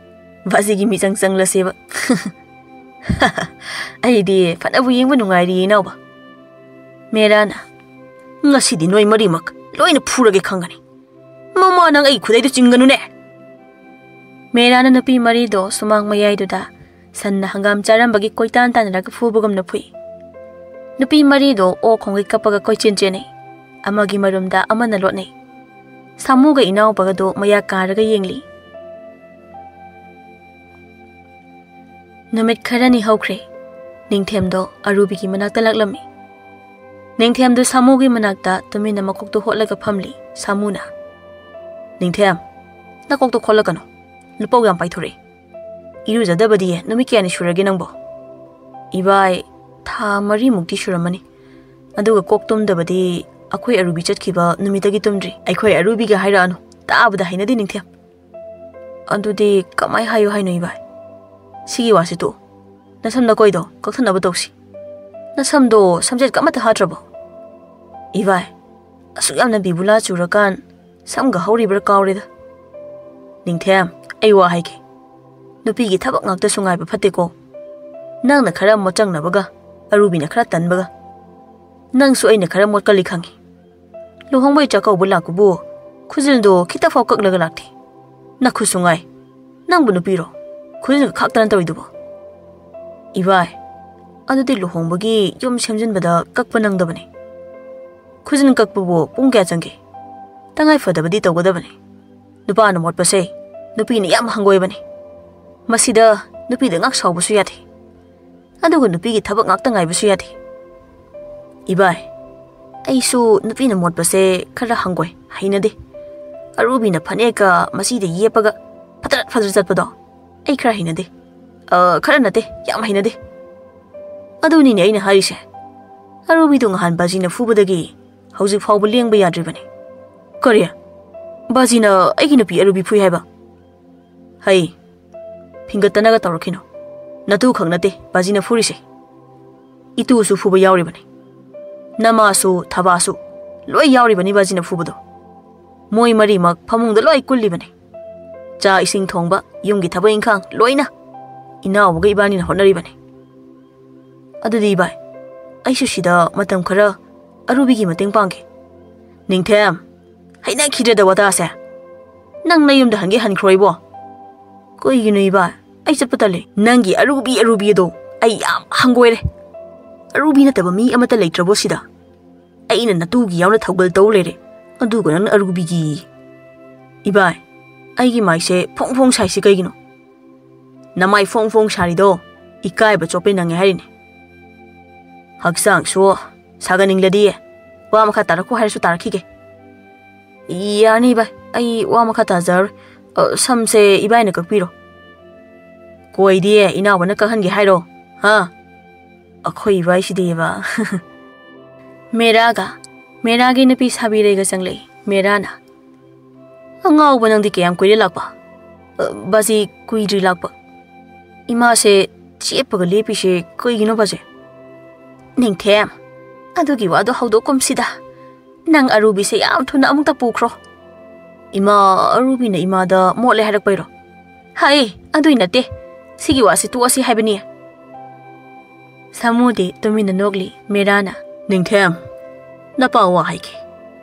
ꯕꯥꯖꯤꯒꯤ ꯃꯤꯆꯪ ꯆꯪꯂꯁꯦꯕ꯫" "ꯑꯩꯗꯤ ꯐꯅꯕꯨ ꯌꯦꯡꯕ ꯅꯨꯡꯉꯥꯏꯔꯤꯌꯦ ꯏꯅꯥꯎꯕ꯫" ꯃꯦꯔꯥꯅ, "ꯉꯁꯤꯗꯤ ꯅꯣꯏ ꯃꯔꯤꯃꯛ ꯂꯣꯏꯅ ꯐꯨꯔꯒꯦ ꯈꯪꯒꯅꯤ꯫ ꯃꯃꯥ, ꯅꯪ ꯑꯩ ꯈꯨꯗꯩꯗꯨ ꯆꯤꯡꯒꯅꯨꯅꯦ꯫" ꯃꯦꯔꯥꯅ ꯅꯨꯄꯤ ꯃꯔꯤꯗꯣ ꯁꯨꯃꯥꯡ ꯃꯌꯥꯏꯗꯨꯗ ꯁꯟꯅ ꯍꯪꯒꯥꯝ ꯆꯥꯔꯝꯕꯒꯤ ꯀꯣꯏꯇꯥꯟ ꯇꯥꯟꯅꯔꯒ ꯐꯨꯕꯒꯨꯝꯅ ꯐꯨꯏ꯫ ꯅꯨꯄꯤ ꯃꯔꯤꯗꯣ ꯑꯣꯛ ꯈꯣꯡꯒꯩ ꯀꯞꯄꯒ ꯀꯣꯏꯆꯦꯟ ꯆꯦꯟꯅꯩ꯫ ꯑꯃꯒꯤ ꯃꯔꯨꯝꯗ ꯑꯃꯅ ꯂꯣꯠꯅꯩ꯫ ꯁꯥꯃꯨꯒ ꯏꯅꯥꯎꯄꯥꯒꯗꯣ ꯃꯌꯥ ꯀꯥꯔꯒ ꯌꯦꯡꯂꯤ꯫ ꯅꯨꯃꯤꯠ ꯈꯔꯅꯤ ꯍꯧꯈ꯭ꯔꯦ꯫ ꯅꯤꯡꯊꯦꯝꯗꯣ ꯑꯔꯨꯕꯤꯒꯤ ꯃꯅꯥꯛꯇ ꯂꯥꯛꯂꯝꯃꯤ꯫ ꯅꯤꯡꯊꯦꯝꯗꯣ ꯁꯥꯃꯨꯒꯤ ꯃꯅꯥꯛꯇ ꯇꯨꯃꯤꯟꯅ ꯃꯀꯣꯛꯇꯣ ꯍꯣꯠꯂꯒ ꯐꯝꯂꯤ꯫ ꯁꯥꯃꯨꯅ, "ꯅꯤꯡꯊꯦꯝ, ꯅꯀꯣꯛꯇꯣ ꯈꯣꯠꯂꯛꯀꯅꯨ꯫ ꯂꯨꯄꯧ ꯌꯥꯝ ꯄꯥꯏꯊꯣꯔꯛꯏ꯫ ꯏꯔꯨꯖꯗꯕꯗꯤ ꯅꯨꯃꯤꯠ ꯀꯌꯥꯅꯤ ꯁꯨꯔꯒꯦ ꯅꯪꯕꯣ?" "ꯏꯕꯥꯏ, ꯊꯥ ꯃꯔꯤꯃꯨꯛꯇꯤ ꯁꯨꯔꯝꯃꯅꯤ꯫ ꯑꯗꯨꯒ ꯀꯣꯛ ꯇꯨꯝꯗꯕꯗꯤ ꯑꯩꯈꯣꯏ ꯑꯔꯨꯕꯤ ꯆꯠꯈꯤꯕ ꯅꯨꯃꯤꯠꯇꯒꯤ ꯇꯨꯝꯗ꯭ꯔꯤ꯫" "ꯑꯩꯈꯣꯏ ꯑꯔꯨꯕꯤꯒ ꯍꯥꯏꯔꯛꯑꯅꯨ, ꯇꯥꯕꯗ ꯍꯩꯅꯗꯦ ꯅꯤꯡꯊꯦꯝ꯫" "ꯑꯗꯨꯗꯤ ꯀꯃꯥꯏ ꯍꯥꯏꯌꯨ ꯍꯥꯏꯅꯣ ꯏꯕꯥꯏ? ꯁꯤꯒꯤ ꯋꯥꯁꯤ ꯇꯣꯛꯑꯣ꯫ ꯅꯁꯝ ꯅꯀꯣꯏꯗꯣ ꯀꯛꯊꯠꯅꯕ ꯇꯧꯁꯤ꯫ ꯅꯁꯝꯗꯣ ꯁꯝꯖꯦꯠꯀ ꯑꯃꯠꯇ ꯍꯥꯠꯇ꯭ꯔꯕꯣ?" "ꯏꯕꯥꯏ, ꯑꯁꯨꯛ ꯌꯥꯝꯅ ꯕꯤꯕꯨꯂꯥ ꯆꯨꯔꯀꯥꯟ ꯁꯝꯒ ꯍꯧꯔꯤꯕ꯭ꯔꯥ ꯀꯥꯎꯔꯦꯗ꯫" "ꯅꯤꯡꯊꯦꯝ, ꯑꯩ ꯋꯥ ꯍꯥꯏꯒꯦ꯫ ꯅꯨꯄꯤꯒꯤ ꯊꯕꯛ ꯉꯥꯛꯇꯁꯨ ꯉꯥꯏꯕ ꯐꯠꯇꯦꯀꯣ꯫ ꯅꯪꯅ ꯈꯔ ꯃꯣꯠꯆꯪꯅꯕꯒ, ꯑꯔꯨꯕꯤꯅ ꯈꯔ ꯇꯟꯕꯒ꯫ ꯅꯪꯁꯨ ꯑꯩꯅ ꯈꯔ ꯃꯣꯠꯀꯜꯂꯤ ꯈꯪꯉꯤ꯫ ꯂꯨꯍꯣꯡꯕꯩ ꯆꯥꯛꯀꯧꯕ ꯂꯥꯛꯄꯕꯨ ꯈꯨꯖꯤꯜꯗꯣ ꯈꯤꯇ ꯐꯥꯎ ꯀꯛꯂꯒ ꯂꯥꯛꯇꯦ꯫ ꯅꯈꯨꯠꯁꯨ ꯉꯥꯏ꯫ ꯅꯪꯕꯨ ꯅꯨꯄꯤꯔꯣ? ꯈꯨꯖꯤꯜꯒ ꯈꯥꯛꯇꯅ ꯇꯧꯔꯤꯗꯨꯕꯣ?" "ꯏꯕꯥꯏ, ꯑꯗꯨꯗꯤ ꯂꯨꯍꯣꯡꯕꯒꯤ ꯌꯨꯝ ꯁꯦꯝꯖꯤꯟꯕꯗ ꯀꯛꯄ ꯅꯪꯗꯕꯅꯤ꯫ ꯈꯨꯖꯤꯟ ꯀꯛꯄꯕꯨ ꯄꯨꯡ ꯀꯌꯥ ꯆꯪꯒꯦ? ꯇꯉꯥꯏ ꯐꯗꯕꯗꯤ ꯇꯧꯒꯗꯕꯅꯤ꯫ ꯅꯨꯄꯥꯅ ꯃꯣꯠꯄꯁꯦ ꯅꯨꯄꯤꯅ ꯌꯥꯝ ꯍꯪꯒꯣꯏꯕꯅꯤ꯫ ꯃꯁꯤꯗ ꯅꯨꯄꯤꯗ ꯉꯥꯛ ꯁꯥꯎꯕꯁꯨ ꯌꯥꯗꯦ꯫ ꯑꯗꯨꯒ ꯅꯨꯄꯤꯒꯤ ꯊꯕꯛ ꯉꯥꯛꯇ ꯉꯥꯏꯕꯁꯨ ꯌꯥꯗꯦ꯫" "ꯏꯕꯥꯏ, ꯑꯩꯁꯨ ꯅꯨꯄꯤꯅ ꯃꯣꯠꯄꯁꯦ ꯈꯔ ꯍꯪꯒꯣꯏ, ꯍꯩꯅꯗꯦ꯫ ꯑꯔꯨꯕꯤꯅ ꯐꯅꯦꯛꯀ ꯃꯆꯤꯗ ꯌꯦꯞꯄꯒ ꯐꯗ꯭ꯔꯠ ꯐꯗ꯭ꯔꯠ ꯆꯠꯄꯗꯣ ꯑꯩ ꯈꯔ ꯍꯩꯅꯗꯦ꯫ ꯑ, ꯈꯔ ꯅꯠꯇꯦ, ꯌꯥꯝ ꯍꯩꯅꯗꯦ꯫" ꯑꯗꯨꯅꯤꯅꯦ ꯑꯩꯅ ꯍꯥꯏꯔꯤꯁꯦ꯫ ꯑꯔꯨꯕꯤꯗꯨ ꯉꯍꯥꯟ ꯕꯥꯖꯤꯅ ꯐꯨꯕꯗꯒꯤ ꯍꯧꯖꯤꯛ ꯐꯥꯎꯕ ꯂꯦꯡꯕ ꯌꯥꯗ꯭ꯔꯤꯕꯅꯤ꯫ ꯀꯔꯤ? ꯕꯥꯖꯤꯅ ꯑꯩꯒꯤ ꯅꯨꯄꯤ ꯑꯔꯨꯕꯤ ꯐꯨꯏ ꯍꯥꯏꯕ? ꯍꯩ, ꯐꯤꯡꯒꯠꯇꯅꯒ ꯇꯧꯔꯛꯈꯤꯅꯣ꯫ ꯅꯇꯨ ꯈꯛ ꯅꯠꯇꯦ ꯕꯥꯖꯤꯅ ꯐꯨꯔꯤꯁꯦ꯫ ꯏꯇꯨꯁꯨ ꯐꯨꯕ ꯌꯥꯎꯔꯤꯕꯅꯤ꯫ ꯅꯃꯥꯁꯨ, ꯊꯕꯥꯁꯨ, ꯂꯣꯏ ꯌꯥꯎꯔꯤꯕꯅꯤ ꯕꯥꯖꯤꯅ ꯐꯨꯕꯗꯣ꯫ ꯃꯣꯏ ꯃꯔꯤꯃꯛ ꯐꯃꯨꯡꯗ ꯂꯣꯏ ꯀꯨꯜꯂꯤꯕꯅꯤ꯫ ꯆꯥꯛ ꯏꯁꯤꯡ ꯊꯣꯡꯕ, ꯌꯨꯝꯒꯤ ꯊꯕꯛ ꯏꯪꯈꯥꯡ ꯂꯣꯏꯅ ꯏꯅꯥꯎꯕꯒ ꯏꯕꯥꯅꯤꯅ ꯍꯣꯠꯅꯔꯤꯕꯅꯤ꯫ ꯑꯗꯨꯗꯤ ꯏꯕꯥꯏ, ꯑꯩꯁꯨ ꯁꯤꯗ ꯃꯇꯝ ꯈꯔ ꯑꯔꯨꯕꯤꯒꯤ ꯃꯇꯦꯡ ꯄꯥꯡꯒꯦ꯫ ꯅꯤꯡꯊꯦꯝ, ꯍꯩꯅꯈꯤꯗ꯭ꯔꯦꯗ ꯋꯥꯇꯥꯁꯦ꯫ ꯅꯪ ꯅꯌꯨꯝꯗ ꯍꯟꯒꯦ ꯍꯟꯈ꯭ꯔꯣ ꯏꯕꯣ꯫ ꯀꯩꯒꯤꯅꯣ ꯏꯕꯥꯏ? ꯑꯩ ꯆꯠꯄ ꯇꯜꯂꯦ꯫ ꯅꯪꯒꯤ ꯑꯔꯨꯕꯤ ꯑꯔꯨꯕꯤ ꯑꯗꯣ ꯑꯩ ꯌꯥꯝ ꯍꯪꯒꯣꯏꯔꯦ꯫ ꯑꯔꯨꯕꯤ ꯅꯠꯇꯕ ꯃꯤ ꯑꯃꯠꯇ ꯂꯩꯇ꯭ꯔꯕꯣ ꯁꯤꯗ? ꯑꯩꯅ ꯅꯇꯨꯒꯤ ꯌꯥꯎꯅ ꯊꯧꯒꯜ ꯇꯧ ꯂꯩꯔꯦ, ꯑꯗꯨꯒ ꯅꯪꯅ ꯑꯔꯨꯕꯤꯒꯤ꯫ ꯏꯕꯥꯏ, ꯑꯩꯒꯤ ꯃꯥꯏꯁꯦ ꯐꯣꯡ ꯐꯣꯡ ꯁꯥꯏꯁꯦ ꯀꯩꯒꯤꯅꯣ? ꯅꯃꯥꯏ ꯐꯣꯡ ꯐꯣꯡ ꯁꯥꯔꯤꯗꯣ ꯏꯀꯥꯏꯕ ꯆꯣꯞꯄꯦ ꯅꯪꯉꯦ ꯍꯥꯏꯔꯤꯅꯦ꯫ ꯍꯛꯆꯥꯡꯁꯨ ꯁꯥꯒꯠꯅꯤꯡꯂꯗꯤ ꯋꯥ ꯃꯈꯥ ꯇꯥꯔꯛꯈꯣ ꯍꯥꯏꯔꯁꯨ ꯇꯥꯔꯛꯈꯤꯒꯦ꯫ ꯌꯥꯅꯤ ꯏꯕꯥꯏ, ꯑꯩ ꯋꯥ ꯃꯈꯥ ꯇꯥꯖꯔꯣꯏ꯫ ꯑ, ꯁꯝꯁꯦ ꯏꯕꯥꯏꯅ ꯀꯛꯄꯤꯔꯣ꯫ ꯀꯣꯏꯗꯤ ꯏꯅꯥꯎꯕꯅ ꯀꯛꯍꯟꯒꯦ ꯍꯥꯏꯔꯣ? ꯍꯥ? ꯑꯩꯈꯣꯏ ꯏꯕꯥꯏꯁꯤꯗꯤꯕ꯫ ꯃꯦꯔꯥꯒ, ꯃꯦꯔꯥꯒꯤ ꯅꯨꯄꯤ ꯁꯥꯕꯤꯔꯩꯒ ꯆꯪꯂꯛꯏ꯫ ꯃꯦꯔꯥꯅ, "ꯑꯉꯥꯎꯕ ꯅꯪꯗꯤ ꯀꯌꯥꯝ ꯀꯨꯏꯔꯦ ꯂꯥꯛꯄ?" "ꯑ, ꯕꯥꯖꯤ, ꯀꯨꯏꯗ꯭ꯔꯤ ꯂꯥꯛꯄ꯫ ꯏꯃꯥꯁꯦ ꯆꯦꯞꯄꯒ ꯂꯦꯞꯄꯤꯁꯦ ꯀꯩꯒꯤꯅꯣ ꯕꯥꯖꯤ?" "ꯅꯤꯡꯊꯦꯝ, ꯑꯗꯨꯒꯤ ꯋꯥꯗꯣ ꯍꯧꯗꯣꯛꯀꯨꯝꯁꯤꯗ꯫ ꯅꯪ ꯑꯔꯨꯕꯤꯁꯦ ꯌꯥꯝ ꯊꯨꯅ ꯑꯃꯨꯛꯇ ꯄꯨꯈ꯭ꯔꯣ꯫" "ꯏꯃꯥ, ꯑꯔꯨꯕꯤꯅ ꯏꯃꯥꯗ ꯃꯣꯠꯂꯦ ꯍꯥꯏꯔꯛꯄꯩꯔꯣ?" "ꯍꯥꯏ, ꯑꯗꯨꯏ ꯅꯠꯇꯦ꯫ ꯁꯤꯒꯤ ꯋꯥꯁꯤ ꯇꯣꯛꯑꯁꯤ ꯍꯥꯏꯕꯅꯤ꯫" ꯁꯥꯃꯨꯗꯤ ꯇꯨꯃꯤꯟꯅ ꯅꯣꯛꯂꯤ꯫ ꯃꯦꯔꯥꯅ, "ꯅꯤꯡꯊꯦꯝ, ꯅꯄꯥ ꯋꯥ ꯍꯥꯏꯒꯦ꯫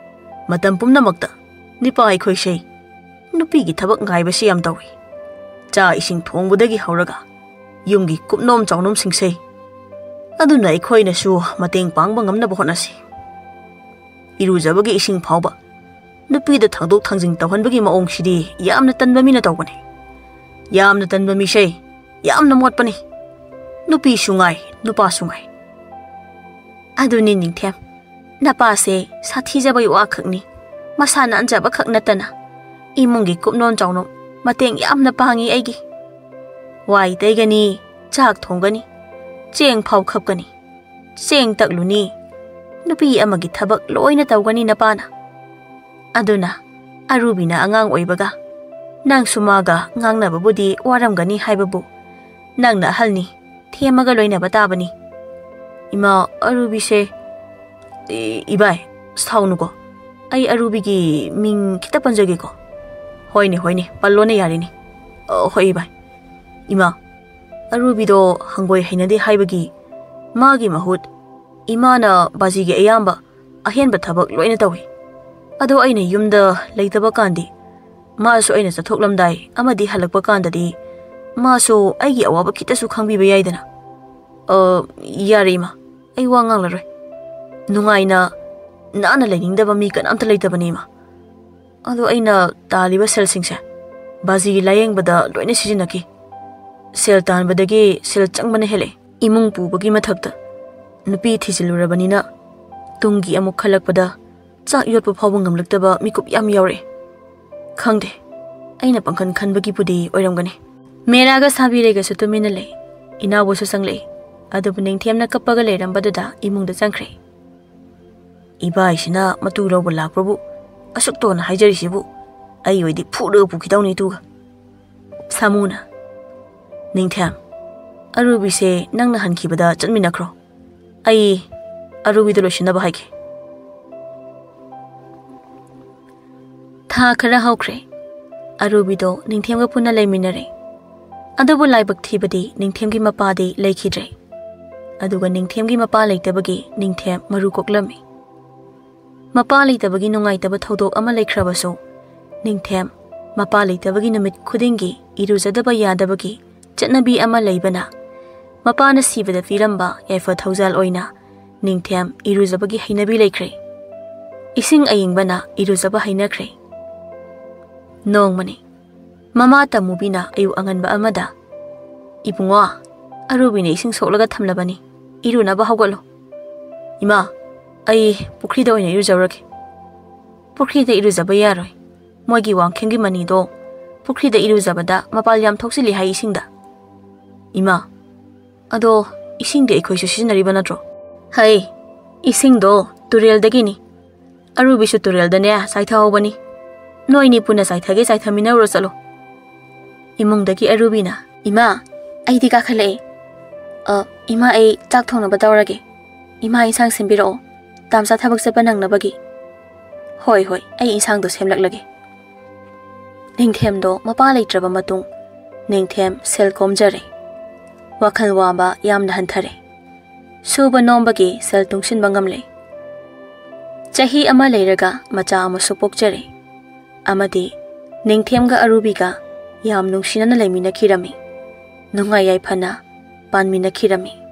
ꯃꯇꯝ ꯄꯨꯝꯅꯃꯛꯇ ꯅꯨꯄꯥ ꯑꯩꯈꯣꯏꯁꯦ ꯅꯨꯄꯤꯒꯤ ꯊꯕꯛ ꯉꯥꯏꯕꯁꯤ ꯌꯥꯝ ꯇꯧꯏ꯫ ꯆꯥꯛ ꯏꯁꯤꯡ ꯊꯣꯡꯕꯗꯒꯤ ꯍꯧꯔꯒ ꯌꯨꯝꯒꯤ ꯀꯨꯞꯅꯣꯝ ꯆꯥꯎꯅꯣꯝꯁꯤꯡꯁꯦ, ꯑꯗꯨꯅ ꯑꯩꯈꯣꯏꯅꯁꯨ ꯃꯇꯦꯡ ꯄꯥꯡꯕ ꯉꯝꯅꯕ ꯍꯣꯠꯅꯁꯤ꯫ ꯏꯔꯨꯖꯕꯒꯤ ꯏꯁꯤꯡ ꯐꯥꯎꯕ ꯅꯨꯄꯤꯗ ꯊꯥꯡꯗꯣꯛ ꯊꯥꯡꯖꯤꯟ ꯇꯧꯍꯟꯕꯒꯤ ꯃꯑꯣꯡꯁꯤꯗꯤ ꯌꯥꯝꯅ ꯇꯟꯕ ꯃꯤꯅ ꯇꯧꯕꯅꯤ꯫ ꯌꯥꯝꯅ ꯇꯟꯕ ꯃꯤꯁꯦ ꯌꯥꯝꯅ ꯃꯣꯠꯄꯅꯤ꯫ ꯅꯨꯄꯤꯁꯨ ꯉꯥꯏ, ꯅꯨꯄꯥꯁꯨ ꯉꯥꯏ꯫" "ꯑꯗꯨꯅꯤ ꯅꯤꯡꯊꯦꯝ, ꯅꯄꯥꯁꯦ ꯁꯥꯊꯤꯖꯕꯒꯤ ꯋꯥ ꯈꯛꯅꯤ꯫ ꯃꯁꯥ ꯅꯥꯟꯖꯕ ꯈꯛ ꯅꯠꯇꯅ ꯏꯃꯨꯡꯒꯤ ꯀꯨꯞꯅꯣꯝ ꯆꯥꯎꯅꯣꯝ ꯃꯇꯦꯡ ꯌꯥꯝꯅ ꯄꯥꯡꯉꯤ ꯑꯩꯒꯤ꯫ ꯋꯥꯏ ꯇꯩꯒꯅꯤ, ꯆꯥꯛ ꯊꯣꯡꯒꯅꯤ, ꯆꯦꯡ ꯐꯥꯎ ꯈꯞꯀꯅꯤ, ꯆꯦꯡ ꯇꯛꯂꯨꯅꯤ, ꯅꯨꯄꯤ ꯑꯃꯒꯤ ꯊꯕꯛ ꯂꯣꯏꯅ ꯇꯧꯒꯅꯤ ꯅꯄꯥꯅ꯫ ꯑꯗꯨꯅ ꯑꯔꯨꯕꯤꯅ ꯑꯉꯥꯡ ꯑꯣꯏꯕꯒ ꯅꯪꯁꯨ ꯃꯥꯒ ꯉꯥꯡꯅꯕꯕꯨꯗꯤ ꯋꯥꯔꯝꯒꯅꯤ ꯍꯥꯏꯕꯕꯨ, ꯅꯪꯅ ꯑꯍꯜꯅꯤ, ꯊꯦꯝꯃꯒ ꯂꯣꯏꯅꯕ ꯇꯥꯕꯅꯤ꯫ ꯏꯃꯥ, ꯑꯔꯨꯕꯤꯁꯦ, ꯏ-, ꯏꯕꯥꯏ, ꯁꯥꯎꯅꯨꯀꯣ꯫ ꯑꯩ ꯑꯔꯨꯕꯤꯒꯤ ꯃꯤꯡ ꯈꯤꯇ ꯄꯟꯖꯒꯦꯀꯣ꯫ ꯍꯣꯏꯅꯦ, ꯍꯣꯏꯅꯦ, ꯄꯜꯂꯣꯅꯦ ꯌꯥꯔꯦꯅꯦ꯫ ꯑ, ꯍꯣꯏ ꯏꯕꯥꯏ꯫ ꯏꯃꯥ, ꯑꯔꯨꯕꯤꯗꯣ ꯍꯪꯒꯣꯏ ꯍꯩꯅꯗꯦ ꯍꯥꯏꯕꯒꯤ ꯃꯥꯒꯤ ꯃꯍꯨꯠ ꯏꯃꯥꯅ ꯕꯥꯖꯤꯒꯤ ꯑꯌꯥꯝꯕ ꯑꯍꯦꯟꯕ ꯊꯕꯛ ꯂꯣꯏꯅ ꯇꯧꯏ꯫ ꯑꯗꯣ ꯑꯩꯅ ꯌꯨꯝꯗ ꯂꯩꯇꯕ ꯀꯥꯟꯗꯤ ꯃꯥꯁꯨ ꯑꯩꯅ ꯆꯠꯊꯣꯛꯂꯝꯗꯥꯏ ꯑꯃꯗꯤ ꯍꯜꯂꯛꯄ ꯀꯥꯟꯗꯗꯤ ꯃꯥꯁꯨ ꯑꯩꯒꯤ ꯑꯋꯥꯕ ꯈꯤꯇꯁꯨ ꯈꯪꯕꯤꯕ ꯌꯥꯏꯗꯅ꯫ ꯑ, ꯌꯥꯔꯦ ꯏꯃꯥ, ꯑꯩ ꯋꯥ ꯉꯥꯡꯂꯔꯣꯏ꯫ ꯅꯨꯡꯉꯥꯏꯅ ꯅꯥꯟꯅ ꯂꯩꯅꯤꯡꯗꯕ ꯃꯤ ꯀꯅꯥꯝꯇ ꯂꯩꯇꯕꯅꯤ ꯏꯃꯥ꯫ ꯑꯗꯣ ꯑꯩꯅ ꯇꯥꯜꯂꯤꯕ ꯁꯦꯜꯁꯤꯡꯁꯦ ꯕꯥꯖꯤꯒꯤ ꯂꯥꯌꯦꯡꯕꯗ ꯂꯣꯏꯅ ꯁꯤꯖꯤꯟꯅꯈꯤ꯫ ꯁꯦꯜ ꯇꯥꯟꯕꯗꯒꯤ ꯁꯦꯜ ꯆꯪꯕꯅ ꯍꯦꯜꯂꯛꯏ꯫ ꯏꯃꯨꯡ ꯄꯨꯕꯒꯤ ꯃꯊꯛꯇ ꯅꯨꯄꯤ ꯊꯤꯖꯤꯜꯂꯨꯔꯕꯅꯤꯅ ꯇꯨꯡꯒꯤ ꯑꯃꯨꯛ ꯈꯜꯂꯛꯄꯗ ꯆꯥꯛ ꯌꯣꯠꯄ ꯐꯥꯎꯕ ꯉꯝꯂꯛꯇꯕ ꯃꯤꯀꯨꯞ ꯌꯥꯝ ꯌꯥꯎꯔꯛꯑꯦ꯫ ꯈꯪꯗꯦ, ꯑꯩꯅ ꯄꯪꯈꯟ ꯈꯟꯕꯒꯤꯕꯨꯗꯤ ꯑꯣꯏꯔꯝꯒꯅꯤ꯫ ꯃꯦꯔꯥꯒ ꯁꯥꯕꯤꯔꯩꯒꯁꯨ ꯇꯨꯃꯤꯟꯅ ꯂꯩ꯫ ꯏꯅꯥꯎꯕꯁꯨ ꯆꯪꯂꯛꯏ꯫ ꯑꯗꯨꯕꯨ ꯅꯤꯡꯊꯦꯝꯅ ꯀꯞꯄꯒ ꯂꯩꯔꯝꯕꯗꯨꯗ ꯏꯃꯨꯡꯗ ꯆꯪꯈ꯭ꯔꯦ꯫ ꯏꯕꯥꯏꯁꯤꯅ ꯃꯇꯨ ꯂꯧꯕ ꯂꯥꯛꯄꯕꯨ ꯑꯁꯨꯛ ꯇꯣꯟꯅ ꯍꯥꯏꯖꯔꯤꯁꯤꯕꯨ, ꯑꯩ ꯑꯣꯏꯗꯤ ꯐꯨꯔꯒ ꯄꯨꯈꯤꯗꯧꯅꯤ ꯇꯨꯒ꯫ ꯁꯥꯃꯨꯅ, ꯅꯤꯡꯊꯦꯝ, ꯑꯔꯨꯕꯤꯁꯦ ꯅꯪꯅ ꯍꯟꯈꯤꯕꯗ ꯆꯠꯃꯤꯟꯅꯈ꯭ꯔꯣ꯫ ꯑꯩ ꯑꯔꯨꯕꯤꯗ ꯂꯣꯏꯁꯤꯟꯅꯕ ꯍꯥꯏꯒꯦ꯫ ꯊꯥ ꯈꯔ ꯍꯧꯈ꯭ꯔꯦ꯫ ꯑꯔꯨꯕꯤꯗꯣ ꯅꯤꯡꯊꯦꯝꯒ ꯄꯨꯟꯅ ꯂꯩꯃꯤꯟꯅꯔꯦ꯫ ꯑꯗꯨꯕꯨ ꯂꯥꯏꯕꯛ ꯊꯤꯕꯗꯤ ꯅꯤꯡꯊꯦꯝꯒꯤ ꯃꯄꯥꯗꯤ ꯂꯩꯈꯤꯗ꯭ꯔꯦ꯫ ꯑꯗꯨꯒ ꯅꯤꯡꯊꯦꯝꯒꯤ ꯃꯄꯥ ꯂꯩꯇꯕꯒꯤ ꯅꯤꯡꯊꯦꯝ ꯃꯔꯨ ꯀꯣꯛꯂꯝꯃꯤ꯫ ꯃꯄꯥ ꯂꯩꯇꯕꯒꯤ ꯅꯨꯡꯉꯥꯏꯇꯕ ꯊꯧꯗꯣꯛ ꯑꯃ ꯂꯩꯈ꯭ꯔꯕꯁꯨ, ꯅꯤꯡꯊꯦꯝ ꯃꯄꯥ ꯂꯩꯇꯕꯒꯤ ꯅꯨꯃꯤꯠ ꯈꯨꯗꯤꯡꯒꯤ ꯏꯔꯨꯖꯗꯕ ꯌꯥꯗꯕꯒꯤ ꯆꯠꯅꯕꯤ ꯑꯃ ꯂꯩꯕꯅ, ꯃꯄꯥꯅ ꯁꯤꯕꯗ ꯄꯤꯔꯝꯕ ꯌꯥꯏꯐ ꯊꯧꯖꯥꯜ ꯑꯣꯏꯅ ꯅꯤꯡꯊꯦꯝ ꯏꯔꯨꯖꯕꯒꯤ ꯍꯩꯅꯕꯤ ꯂꯩꯈ꯭ꯔꯦ꯫ ꯏꯁꯤꯡ ꯑꯏꯪꯕꯅ ꯏꯔꯨꯖꯕ ꯍꯩꯅꯈ꯭ꯔꯦ꯫ ꯅꯣꯡꯃꯅꯤ ꯃꯃꯥ ꯇꯃꯨꯕꯤꯅ ꯑꯌꯨꯛ ꯑꯉꯟꯕ ꯑꯃꯗ, "ꯏꯕꯨꯡꯉꯣ, ꯑꯔꯨꯕꯤꯅ ꯏꯁꯤꯡ ꯁꯣꯛꯂꯒ ꯊꯝꯂꯕꯅꯤ, ꯏꯔꯨꯅꯕ ꯍꯧꯒꯠꯂꯣ꯫" "ꯏꯃꯥ, ꯑꯩ ꯄꯨꯈ꯭ꯔꯤꯗ ꯑꯣꯏꯅ ꯏꯔꯨꯖꯔꯨꯔꯒꯦ꯫" "ꯄꯨꯈ꯭ꯔꯤꯗ ꯏꯔꯨꯖꯕ ꯌꯥꯔꯣꯏ꯫ ꯃꯣꯏꯒꯤ ꯋꯥꯡꯈꯦꯝꯒꯤ ꯃꯅꯤꯗꯣ ꯄꯨꯈ꯭ꯔꯤꯗ ꯏꯔꯨꯖꯕꯗ ꯃꯄꯥꯜ ꯌꯥꯝ ꯊꯣꯛꯆꯤꯜꯂꯤ ꯍꯥꯏ ꯏꯁꯤꯡꯗ꯫" "ꯏꯃꯥ, ꯑꯗꯣ ꯏꯁꯤꯡꯗꯤ ꯑꯩꯈꯣꯏꯁꯨ ꯁꯤꯖꯤꯟꯅꯔꯤꯕ ꯅꯠꯇ꯭ꯔꯣ? ꯍꯩ, ꯏꯁꯤꯡꯗꯣ ꯇꯨꯔꯦꯜꯗꯒꯤꯅꯤ꯫ ꯑꯔꯨꯕꯤꯁꯨ ꯇꯨꯔꯦꯜꯗꯅꯦ ꯆꯥꯏꯊꯍꯧꯕꯅꯤ꯫ ꯅꯣꯏꯅꯤ ꯄꯨꯟꯅ ꯆꯥꯏꯊꯒꯦ ꯆꯥꯏꯊꯃꯤꯟꯅꯔꯨꯔꯣ ꯆꯠꯂꯣ꯫ ꯏꯃꯨꯡꯗꯒꯤ ꯑꯔꯨꯕꯤꯅ, "ꯏꯃꯥ, ꯑꯩꯗꯤ ꯀꯥꯈꯠꯂꯛꯑꯦ꯫ ꯑ, ꯏꯃꯥ, ꯑꯩ ꯆꯥꯛ ꯊꯣꯡꯅꯕ ꯇꯧꯔꯒꯦ꯫ ꯏꯃꯥ, ꯏꯟꯁꯥꯡ ꯁꯦꯝꯕꯤꯔꯛꯑꯣ꯫ ꯇꯥꯝꯆꯥ ꯊꯕꯛ ꯆꯠꯄ ꯅꯪꯅꯕꯒꯤ꯫" "ꯍꯣꯏ, ꯍꯣꯏ, ꯑꯩ ꯏꯟꯁꯥꯡꯗꯣ ꯁꯦꯝꯂꯛꯂꯒꯦ꯫" ꯅꯤꯡꯊꯦꯝꯗꯣ ꯃꯄꯥ ꯂꯩꯇ꯭ꯔꯕ ꯃꯇꯨꯡ ꯅꯤꯡꯊꯦꯝ ꯁꯦꯜ ꯀꯣꯝꯖꯔꯦ꯫ ꯋꯥꯈꯜ ꯋꯥꯕ ꯌꯥꯝꯅ ꯍꯟꯊꯔꯦ꯫ ꯁꯨꯕ ꯅꯣꯝꯕꯒꯤ ꯁꯦꯜ ꯇꯨꯡꯁꯤꯟꯕ ꯉꯝꯂꯦ꯫ ꯆꯍꯤ ꯑꯃ ꯂꯩꯔꯒ ꯃꯆꯥ ꯑꯃꯁꯨ ꯄꯣꯛꯆꯔꯦ꯫ ꯑꯃꯗꯤ ꯅꯤꯡꯊꯦꯝꯒ ꯑꯔꯨꯕꯤꯒ ꯌꯥꯝ ꯅꯨꯡꯁꯤꯅꯅ ꯂꯩꯃꯤꯟꯅꯈꯤꯔꯝꯃꯤ꯫ ꯅꯨꯡꯉꯥꯏ ꯌꯥꯏꯐꯅ ꯄꯥꯟꯃꯤꯟꯅꯈꯤꯔꯝꯃꯤ꯫